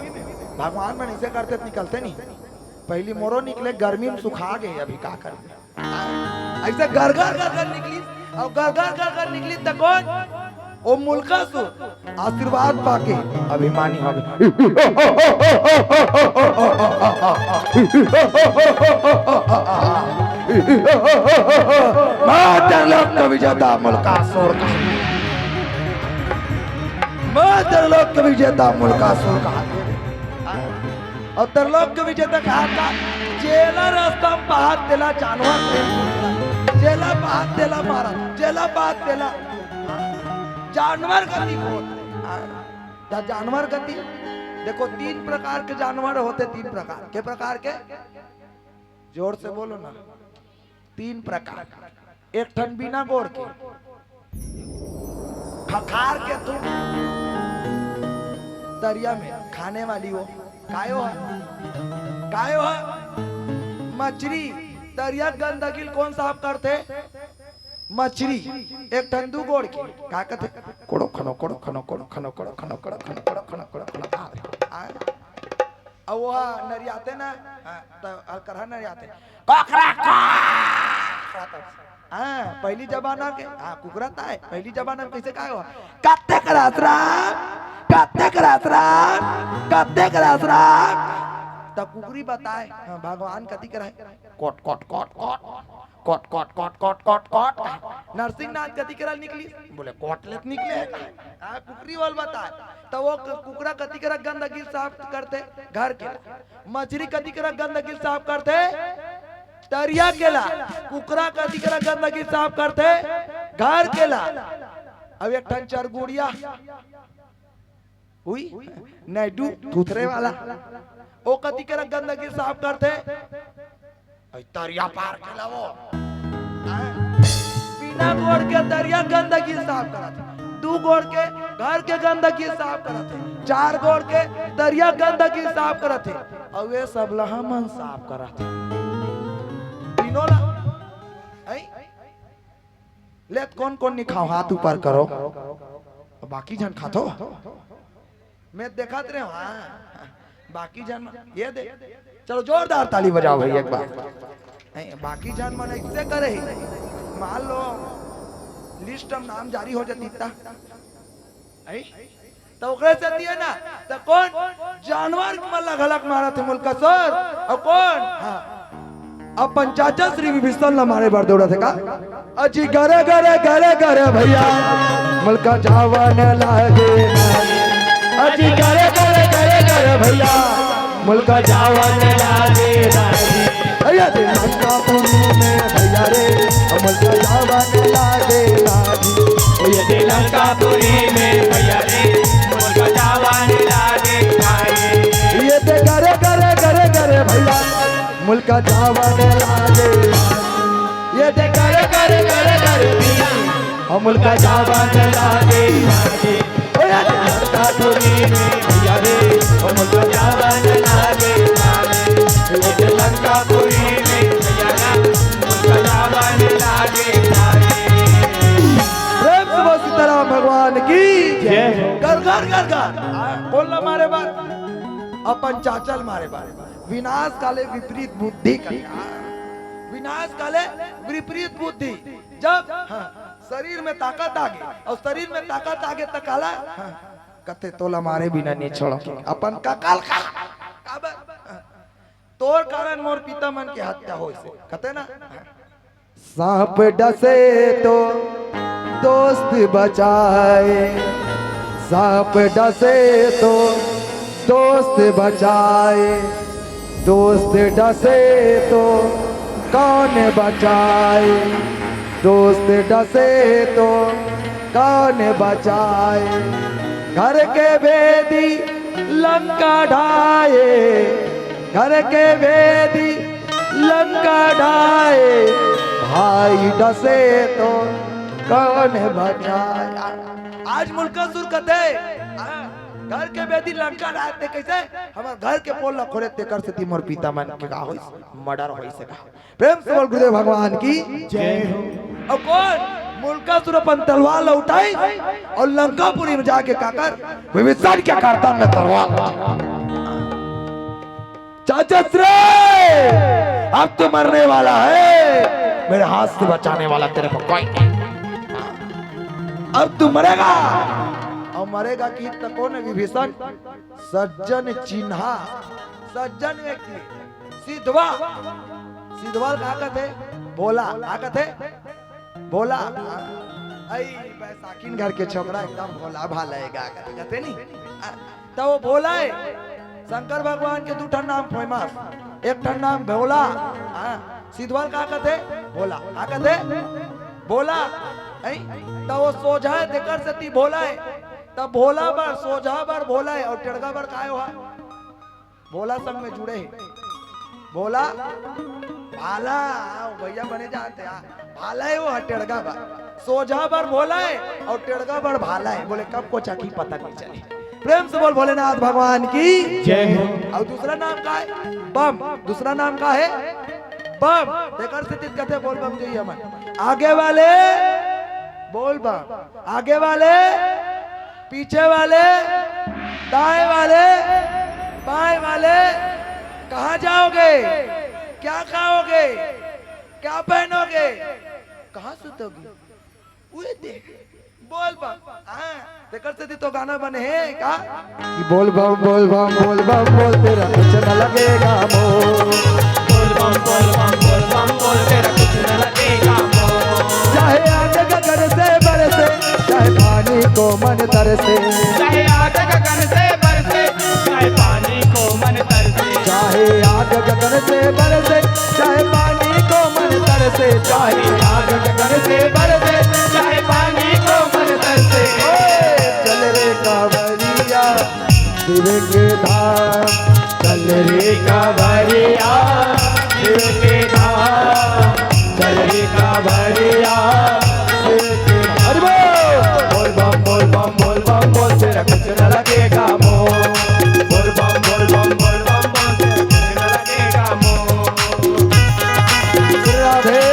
भगवान मन अइसे करथे त निकलथे नहीं। पहिली मोरो निकले, गर्मी में सुखा गे, अभी का करबे। अइसे गरगर गरगर निकलिस, अउ गरगर गरगर निकलिस त कोन? ओ मुल्कासुर आशीर्वाद पाके अभिमानी हो गे। मैं त्रिलोक विजेता मुल्कासुर का, मैं त्रिलोक विजेता मुल्कासुर का। अउ त्रिलोक के विजेता कहा का, जेला रस्ता म पाहत तेला जानवर से, जेला पाहत तेला मारत, जेला पाहत तेला, जानवर गति होत। त जानवर गति, देखो, तीन प्रकार के जानवर होथे, तीन प्रकार के। प्रकार के? जोर से बोलो ना। तीन प्रकार। एक ठन बिना गोड़ के, खखार के तू तरिया में खाने वाली हो। काय हो? काय हो? मछरी। तरिया गंदगी ल कोन साफ करथे? मछरी। एक ठन दू गोड़ के, का कथे? कोड़ो खनो, कोड़ो खनो, कोड़ो खनो, कोड़ो खनो, कोड़ो खनो, कोड़ो खनो, कोड़ो खनो, आ, आ। अउ वो नरियाथे ना, हाँ, त हलकरहा नरियाथे। कोकरा, कोक। हाँ, पहिली जमाना के, हाँ, कुकरा त हे, पहिली जमाना में कइसे काय हो? कत्ते करात राम, कतेक रस राख, कतेक रस राख। त कुकरी बताए, हाँ, भगवान कति कराए? कोट, कोट, कोट, कोट। कोट, कोट, कोट, कोट, कोट, कोट। नरसिंहनाथ कति करा निकली? बोले, कोट ले त निकले हे का? हाँ, कुकरी वाल बताए। त वो क-, कुकरा कति करा गंदगी साफ करथे? घर के ला। मछरी कति करा गंदगी साफ करथे? तरिया के ला। कुकरा कति करा गंदगी साफ करथे? घर के ला। अब एक ठन चरगुड़िया उई, नैडू, थुथरे वाला। ओ कति करा गंदगी साफ करथे? अई तरिया पार के ला वो। बिना गोड़ के तरिया गंदगी साफ करत हे। दू गोड़ के घर के गंदगी साफ करत हे। चार गोड़ के तरिया गंदगी साफ करत हे। अउ ये सब ला हमन साफ करत हे। तीनों ला। अई? ले त कोन कोन नि खाव, हाथ ऊपर करो। बाकी झन खाथो? मैं देखत रहे हूँ, हाँ। बाकी झन मन, ये दे। चलो जोरदार ताली बजाओ भाई एक बार। नहीं, बाकी झन मन ऐसे करे ही। मान लो लिस्ट में नाम जारी हो जाती त। आई? त ओकरे सेती हे ना, त कोन जानवर मन ला घलक मारत हे मुल्का सर, अउ कोन? हाँ। अपन चाचा श्री विभीषण ला मारे बर दौड़त हे का? अजी गरे गरे गरे गरे भैया, मुल्का जावन लागे। अजी गरे गरे गरे गरे भैया, मुल्का जावन लागे। भैया दे लंकापुरी में भैया रे, मुल्का जावन लागे। भैया दे लंकापुरी में भैया रे, मुल्का जावन लागे। ये दे गरे गरे गरे गरे भैया, मुल्का जावन लागे। ये दे गरे गरे गरे गरे भैया, मुल्का जावन लागे। ओ ये दे लंकापुरी में भैया रे, मुल्का जावन लागे। ये दे लंकापुरी में भैया रे, मुल्का जावन लागे। प्रेम से बोल सीताराम भगवान की जय। घर घर घर घर। बोल ना मारे बार। अपन चाचा ल मारे बार। विनाश काले विपरीत बुद्धि कथे। विनाश काले विपरीत बुद्धि। जब, हाँ, शरीर में ताकत आगे, अउ शरीर में ताकत आगे त काला, हाँ, कथे तोला मारे बिना नी छोड़ों। अपन कका ल का, काबर? हाँ, तोर कारण मोर पिता मन के हत्या होइसे, कथे ना? हाँ। सांप डसे तो दोस्त बचाए, सांप डसे तो दोस्त बचाए, दोस्त डसे तो कौन बचाए, दोस्त डसे तो कौन बचाए। घर के भेदी लंका ढाए, घर के भेदी लंका ढाए, भाई डसे तो कौन बचाए। आज मुल्कासुर कथे, हाँ, घर के भेदी लंका ढाए, ते कैसे? हमर घर के पोल ला खोले, तेकर सेती मोर पिता मन के का होइस, मर्डर होइस का। प्रेम से बोल गुरुदेव भगवान की जय हो। अउ कोन? मुल्कासुर अपन तलवार ला उठाइस अउ लंकापुरी में जाके काकर? विभीषण के गर्दन में तलवार। चाचा श्री, अब तू मरने वाला है, मेरे हाथ से बचाने वाला तेरे को कोई नहीं। अब तू मरेगा। अउ मरेगा कि त कोन हे विभीषण? सज्जन चिन्हा, सज्जन व्यक्ति, सिधवा। सिधवा ल का कथे? भोला। का कथे? भोला। अई बैसाखिन घर के छोकरा एकदम भोला भाला हे गा कथे, कथे नी? त वो भोला हे। शंकर भगवान के दू ठन नाम फेमस, एक ठन नाम भोला। हाँ, सिधवा ल का कथे? भोला। का कथे? भोला। अई? त वो सोझा हे, तेकर सेती भोला हे। त भोला बर, सोझा बर भोला हे, अउ टेड़गा बर काय हो हा? भोला संग में जुड़े हे। भोला भाला, हाँ, भैया बने जाते हैं। भाला हे वो, हाँ, टेड़गा बर। सोझा बर भोला हे अउ टेड़गा बर भाला हे। बोले कब को चकी पता नहीं चले। प्रेम से बोल भोलेनाथ भगवान की जय हो। अउ दूसरा नाम का हे? बम। दूसरा नाम का हे? बम। तेकर सेती त कथे बोल बम जइया मन। आगे वाले बोल बम, आगे वाले, पीछे वाले, दाएं वाले, बाएं वाले, कहाँ जाओगे? क्या खाओगे? क्या पहनोगे? कहाँ सुतोगे? उए देख, बोल बम। हाँ, तेकर सेती तो गाना बने हे का? कि बोल बम, बोल बम, बोल बम, बोल, तेरा कुछ न लगेगा मोल। बोल बम, बोल बम, बोल बम, बोल, तेरा कुछ न लगेगा मोल। चाहे आग गगन से बरसे, चाहे पानी को मन तरसे। चाहे आग गगन से बरसे, चाहे पानी को मन तरसे। चाहे आग गगन से बरसे, चाहे पानी को मन तरसे। चाहे आग गगन से बरसे, चाहे पानी को मन तरसे। ओए, चल रे कांवरिया, शिव के धाम। चल रे कांवरिया, शिव के धाम। चल रे कांवरिया, शिव के धाम। अरे बोल! बोल बम, बोल बम, बोल बम, बोल, तेरा कुछ न लगेगा मोल। बोल बम, बोल बम, बोल बम, बोल, तेरा कुछ न लगेगा मोल। राधे।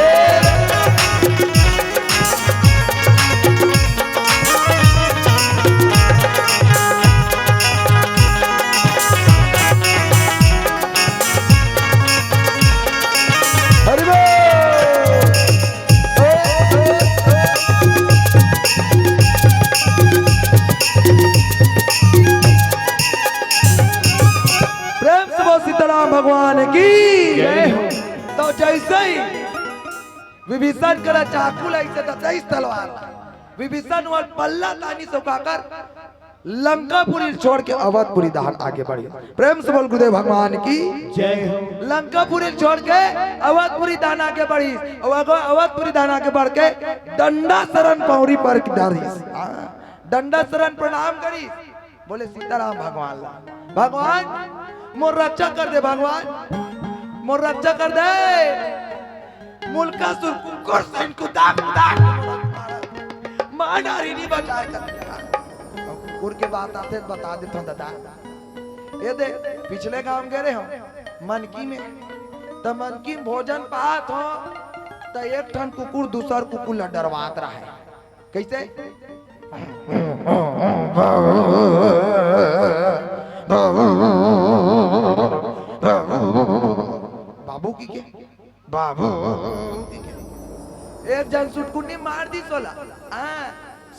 हरि बोल। प्रेम से बोल सीताराम भगवान की। जय हो। तो जैसे ही विभीषण करा चाकू ला अइसे त तेज तलवार ला। विभीषण वह पल्ला तानिस अउ काकर लंकापुरी छोड़ के अवधपुरी डहर आगे बढ़िस। प्रेम से बोल गुरुदेव भगवान की। जय हो। लंकापुरी छोड़ के अवधपुरी डहर आगे बढ़िस। अउ अग-, अवधपुरी डहर आगे बढ़ के डंडासरन पौरी पर डारिस। हाँ, डंडासरन प्रणाम करिस। बोले सीताराम भगवान ला, "भगवान, मोर रक्षा कर दे भगवान, मोर रक्षा कर दे।" मुलकासुर कुकुर सहिन कुदाक कुदाक मार डारिस, नइ बचाय कर। कुकुर के बात आथे त बता देथंव दादा। ए दे, पिछले गांव गे रहेंव मनकी में, त मनकी में भोजन पात हों, त एक ठन कुकुर दूसर कुकुर ला डरवात रहय। कइसे? बाबू कहिके, बाबू कहिके। एक झन सुटकुनी मार दिस ओला। हाँ,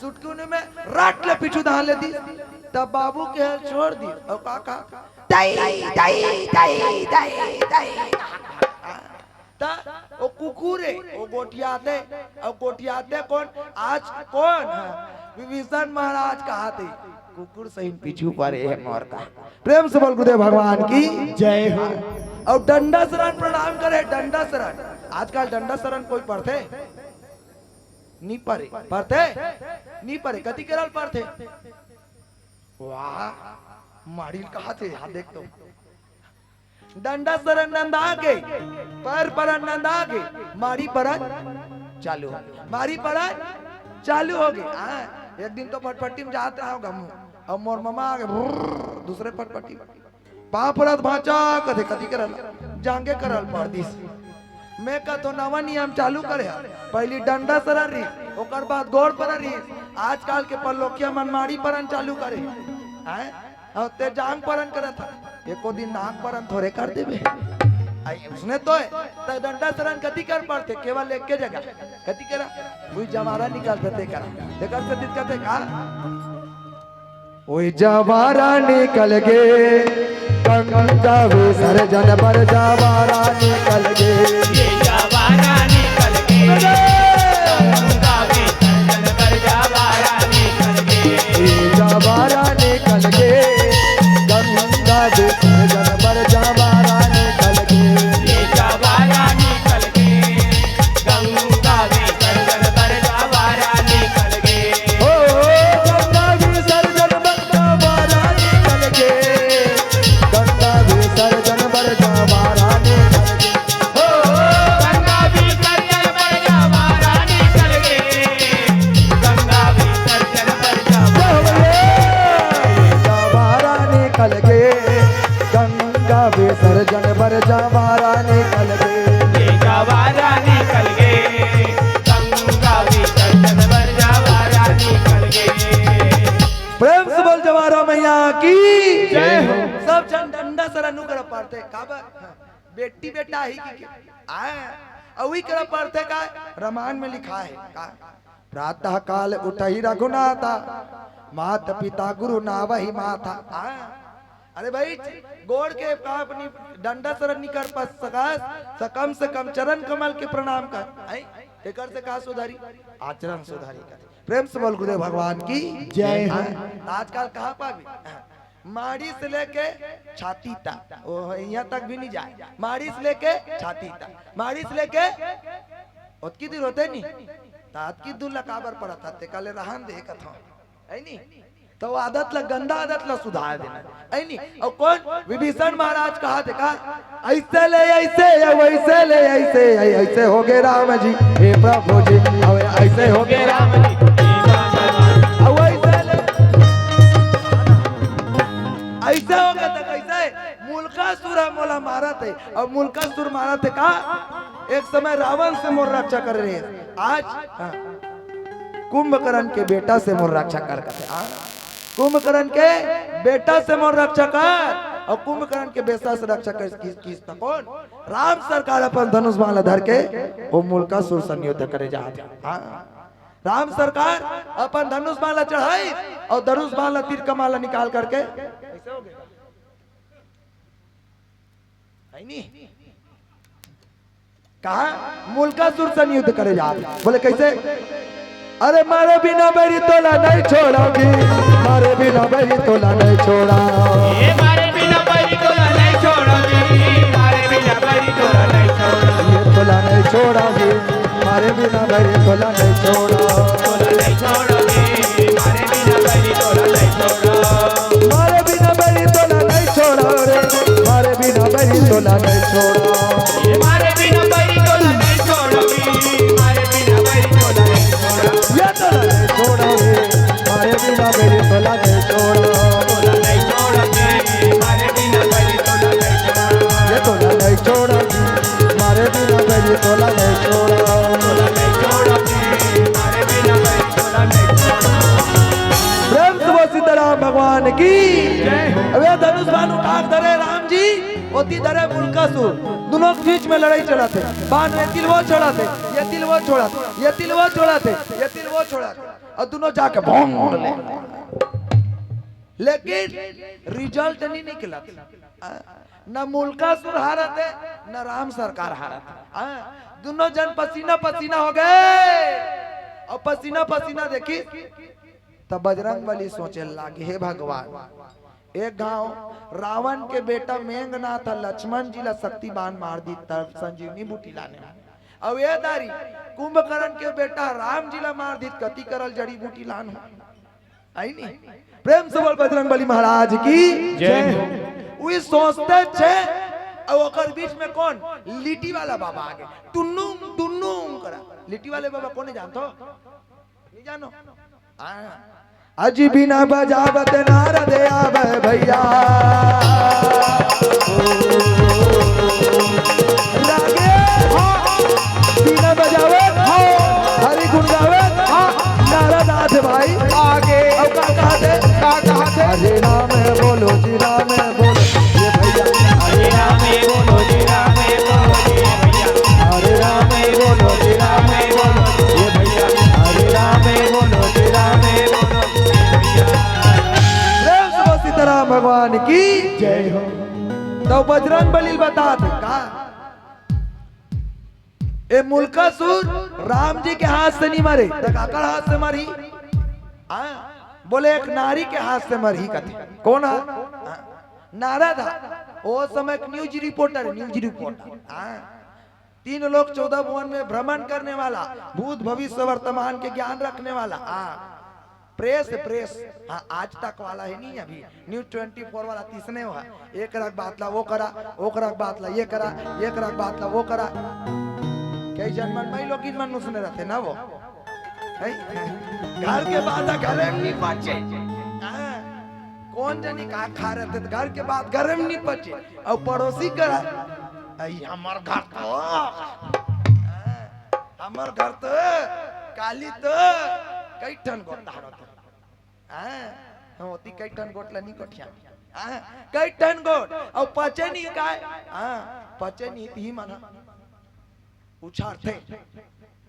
सुटकुनी में रट ले पीछू डहर ले दिस। तब बाबू के हल छोड़ दिस। अउ का, का? दाई, दाई, दाई, दाई, दाई। त ओ कुकुर हे, ओ गोठियाथे, अउ गोठियाथे कोन? आज कोन? हाँ, विभीषण महाराज कहाथे, "कुकुर सहिन पीछू परे हे मोर का।" प्रेम से बोल गुरुदेव भगवान की जय हो। अउ डंडासरन प्रणाम करे, डंडासरन। आजकल डंडासरन कोई परथे? नइ परे। परथे? नइ परे। कति केरा ल परथे? वाह, माड़ी ल कहाथे, हाँ देख तो। डंडासरन नंदा गे, पैर परन नंदा गे, माड़ी परन चालू हो गे। माड़ी परन चालू हो गे। हाँ, एक दिन तो फटफटी में जात रहेंव गमू, अउ मोर ममा आगे, भुर्र, दूसरे फटफटी। पाँव परत भांचा कथे, कति केरा ल, जांघे केरा ल पर दिस। मैं कथों नवा नियम चालू करे हंव, पहिली डंडासरन रिहिस, ओकर बाद गोड़ परन रिहिस, आजकल के परलोकिया मन माड़ी परन चालू करे। हैं? अउ तें जांघ परन करत हस, एको दिन नाक परन थोरे कर देबे। अई, उसने तो हे, त डंडासरन कति केरा परथे, केवल एके जगह, कति केरा, उही जवारा निकलथे तेकरा, तेकर से दिक्कत हे का? उही जवारा निकल गे, गंगा विसर्जन बर जवारा निकल गे। ये जवारा निकल गे, गंगा विसर्जन बर जवारा निकल गे। ये जवारा निकल गे, गंगा विसर्जन बर जवारा निकल गे। ये जवारा निकल गे, गंगा विसर्जन बर जवारा निकल गे। ओ, गंगा विसर्जन बर जवारा निकल गे। गंगा विसर्जन बर जवारा निकल गे। ओ, गंगा विसर्जन बर जवारा निकल गे। गंगा विसर्जन बर जवारा निकल गे। गंगा विसर्जन बर जवारा निकल गे। ये जवारा निकल गे, गंगा विसर्जन बर जवारा निकल गे। प्रेम से बोल जवारा मैया की जय हो। सब झन डंडासरन उही करा परथे, काबर? बेटी बेटा ही की के। आ, अउ उही करा परथे का? रामायण में लिखाय हे का? प्रातः काल उठही रघुनाथा, मात पिता गुरु नावहि माथा। हाँ। अरे भाई, गोड़ के का अपनी डंडा सरन नहीं कर पा सकस, त कम से कम चरण कमल के प्रणाम कर। आई, एकर से का सुधारी? आचरण सुधारी कर। प्रेम से बोल गुरुदेव भगवान की जय हो। हाँ, आजकल कहाँ पाबी? हाँ, माड़ी से लेके छाती तक, वो यहाँ तक भी नहीं जाए। माड़ी से लेके छाती तक, माड़ी से लेके ओतकी दूर होते नहीं, त अतकी दूर ला काबर पड़त हे, ते काले रहन दे कथों, है नी? तो वो आदत ला, गंदा आदत ला सुधार देना, है नी? और कौन? विभीषण महाराज कहा देखा, ऐसे ले ऐसे, या वैसे ले ऐसे, ऐ-, ऐसे हो गए राम जी, हे प्रभु जी, अब ऐसे हो गए राम जी, अब ऐसे ले, ऐसे हो गए तो कैसे? मुलकासुर ह मोला मारत हे, और मुलकासुर मारत हे का? एक समय रावण से मोर रक्षा करे रहे, आज, हाँ, कुंभकर्ण के बेटा से मोर रक्षा कर, कथे, हाँ? कुंभकर्ण के बेटा से मोर रक्षा कर, और कुंभकर्ण के बेटा से रक्षा कर, किस, किस त कौन? राम सरकार अपन धनुष बाण ला धर के वो मुलकासुर संग युद्ध करे जात हे। हाँ, राम सरकार अपन धनुष बाण ला चढ़ाई और धनुष बाण ला, तीर कमान ला निकाल करके, है नी? कहा? मुलकासुर संग युद्ध करे जात। बोले कैसे? अरे मारे बिना बैरी तोला नहीं छोड़ोगी, मारे बिना बैरी तोला नहीं छोड़ा। ए मारे बिना बैरी तोला नहीं छोड़ोगी, मारे बिना बैरी तोला नहीं छोड़ा। ये तोला नहीं छोड़ोगी, मारे बिना बैरी तोला नहीं छोड़ा। तोला नहीं छोड़ोगी, मारे बिना बैरी तोला नहीं छोड़ा। मारे बिना बैरी तोला नहीं छोड़ा रे, मारे बिना बैरी तोला नहीं छोड़ा। ये मारे बिना बैरी तोला नहीं छोड़ोगी, मारे बिना बैरी तोला नहीं छोड़ा। ये तोला नहीं छोड़ा रे, मारे बिना बैरी तोला नहीं छोड़ा। तोला नहीं छोड़ोगी, मारे बिना बैरी तोला नहीं छोड़ा। ये तोला नहीं छोड़ा, मारे बिना बैरी तोला नहीं छोड़ा। तोला नहीं छोड़ोगी, मारे बिना बैरी तोला नहीं छोड़ा। प्रेम से बोल सीताराम भगवान की। जय हो। अब ये धनुष बाण उठा के धरे राम जी, ओती धरे मुलकासुर, दोनों के बीच में लड़ाई चलत हे। बाण ये तिल वो छोड़त हे, ये तिल वो छोड़त हे, ये तिल वो छोड़त हे, ये तिल वो छोड़त हे, और दोनों जाके भोंग ले। लेकिन result नहीं निकलत। आ, न मुलकासुर हारत हे, न राम सरकार हारत हे। आ, दोनों जन पसीना पसीना हो गए। और पसीना पसीना देखी, तब बजरंग बली सोचे लागे, हे भगवान, एक घांव रावण के बेटा मेघनाथ ह लक्ष्मण जी ला शक्ति बाण मार दी, तब संजीवनी बूटी लाने। अब ये दारी कुंभकर्ण के बेटा राम जी ला मार दी, कति करल जड़ी बूटी लान हो। आई नी? प्रेम से बोल बजरंग बली महाराज की जय हो। उही सोचते छे, और ओकर बीच में कौन? लिट्टी वाला बाबा आगे। टुन्नुम, टुन्नुम करा। लिट्टी वाले बाबा कौन है जानत हो? नहीं जानो? हाँ। अजी बीना बजावत नारद आवे भैया। लागे, हाँ। बीना बजावत, हाँ। हरि गुण गावत, हाँ। नारद आथे भाई। आगे। अब का कहत हे? का कहत हे? हरे राम बोलो जी, राम बोलो। ये भैया। हरे राम बोलो जी, राम बोलो जी, भैया। हरे राम बोलो जी, राम बोलो। ये भैया। हरे राम बोलो जी, राम बोलो। प्रेम से बोल सीताराम भगवान की जय हो। तो बजरंग बली ल बतात हे का, ए मुलकासुर राम जी के हाथ से नहीं मरे, त काकर हाथ से मरही? हाँ, बोले एक नारी के हाथ से मरही कथे। कौन हा? हाँ, नारद हा। ओ समय एक news reporter, news reporter। हाँ, तीन लोक चौदह भुवन में भ्रमण करने वाला, भूत भविष्य वर्तमान के ज्ञान रखने वाला। हाँ, प्रेस, प्रेस, हाँ, आज तक वाला है नहीं अभी, न्यूज ट्वेंटी फोर वाला तीसने हुआ, एकरा के बात ला वो करा, ओकरा के बात ला ये करा, एकरा के बात ला वो करा। कई जन मन मई लोग इन मन सुने रहते ना वो, है? घर के बात घरे में नहीं पचे। हाँ, कौन जनी का खा रहते तो घर के बात घरे में नहीं पचे, और पड़ोसी करा, "आई हमर घर तो, हाँ, हमर घर तो, काली तो, कई ठन गोता रहते।" हाँ, हम ओती कई ठन गोट ला नहीं गोठिया। हाँ, कई ठन गोट। अउ पचे नहीं काय? हाँ, पचे नहीं ही मन उछारथे।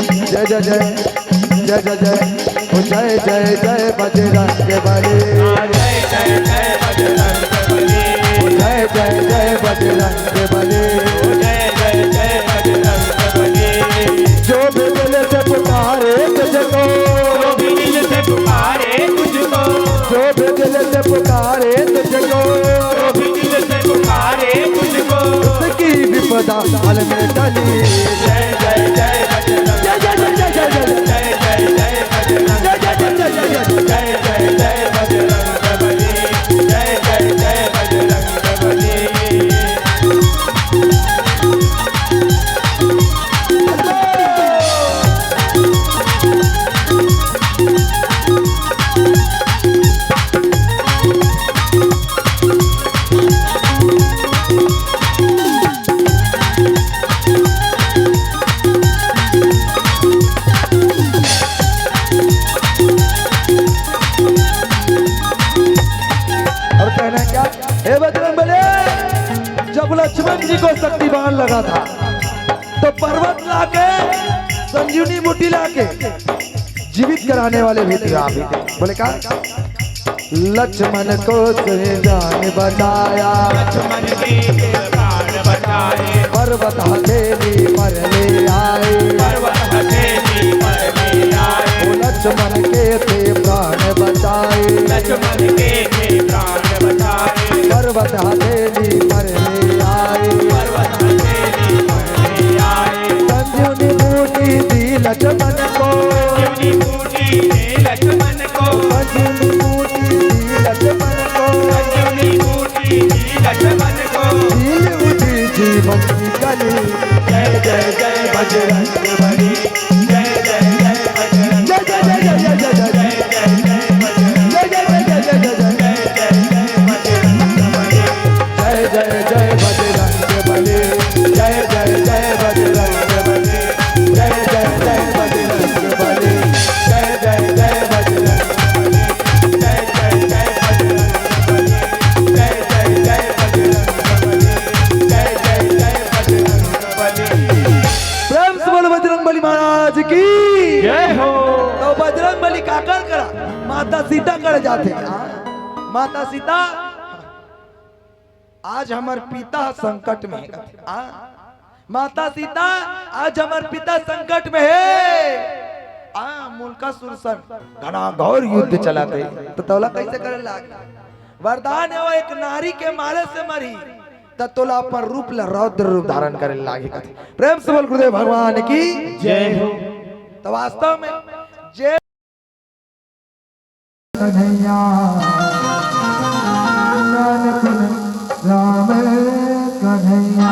जय जय जय जय जय जय, ओ जय जय जय बजरंग बली। जय जय जय बजरंग बली। ओ जय जय जय बजरंग बली। ओ जय जय जय बजरंग बली। जो भी दिल से पुकारे तुझको। जो भी दिल से पुकारे तुझको। जो भी दिल से पुकारे तुझको। जो भी दिल से पुकारे तुझको। उसकी विपदा पल में टली। जय जय जय बजरंग। जय जय जय जय जय जय। जय जय जय बजरंग। जय जय जय जय जय। जय जय जय बजरंग बली। जय जय जय बजरंग बली। और कहना क्या? हे बजरंग बली, जब लक्ष्मण जी को शक्ति बाण लगा था, तो पर्वत लाके, संजीवनी बूटी लाके जीवित कराने वाले भी थे आप ही थे। बोले क्या? लक्ष्मण को से जान बचाया। लक्ष्मण के थे प्राण बचाए। पर्वत हथेली पर ले आए। पर्वत हथेली पर ले आए। वो लक्ष्मण के थे प्राण बचाए। लक्ष्मण के थे प्राण बचाए। पर्वत हथेली पर ले आए। पर्वत हथेली पर ले आए। संजीवनी बूटी दी लक्ष्मण को। संजीवनी बूटी दी लक्ष्मण को। संजीवनी बूटी दी लक्ष्मण को। संजीवनी बूटी दी लक्ष्मण को। खिल उठी जीवन की कली। जय जय जय बजरंग बली। जाथे। हाँ, माता सीता, आज हमर पिता संकट में हे। हाँ, माता सीता, आज हमर पिता संकट में हे। हाँ, मुलकासुर सन घना घोर युद्ध चलत हे, त तोला कइसे करे लाग? वरदान हे, वो एक नारी के मारे से मरही, त तोला अपन रूप ला रौद्र रूप धारण करे लागे कथे। प्रेम से बोल गुरुदेव भगवान की जय हो। त वास्तव में जे कन्हैया, ज्ञान गुण राम कन्हैया।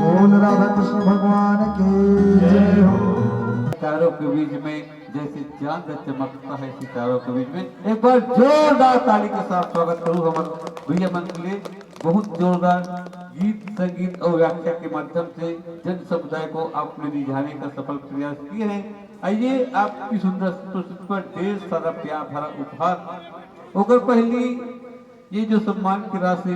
बोल राधा कृष्ण भगवान की जय हो। सितारों के बीच में जैसे चांद चमकता है सितारों के बीच में, एक बार जोरदार ताली के साथ स्वागत करूं हमारे भैया मंडल के। बहुत जोरदार गीत, संगीत और व्याख्या के माध्यम से जन समुदाय को आपने रिझाने का सफल प्रयास किए हैं। आइए, आपकी सुंदर प्रस्तुति पर ढेर सारा प्यार भरा उपहार। ओकर पहली ये जो सम्मान की राशि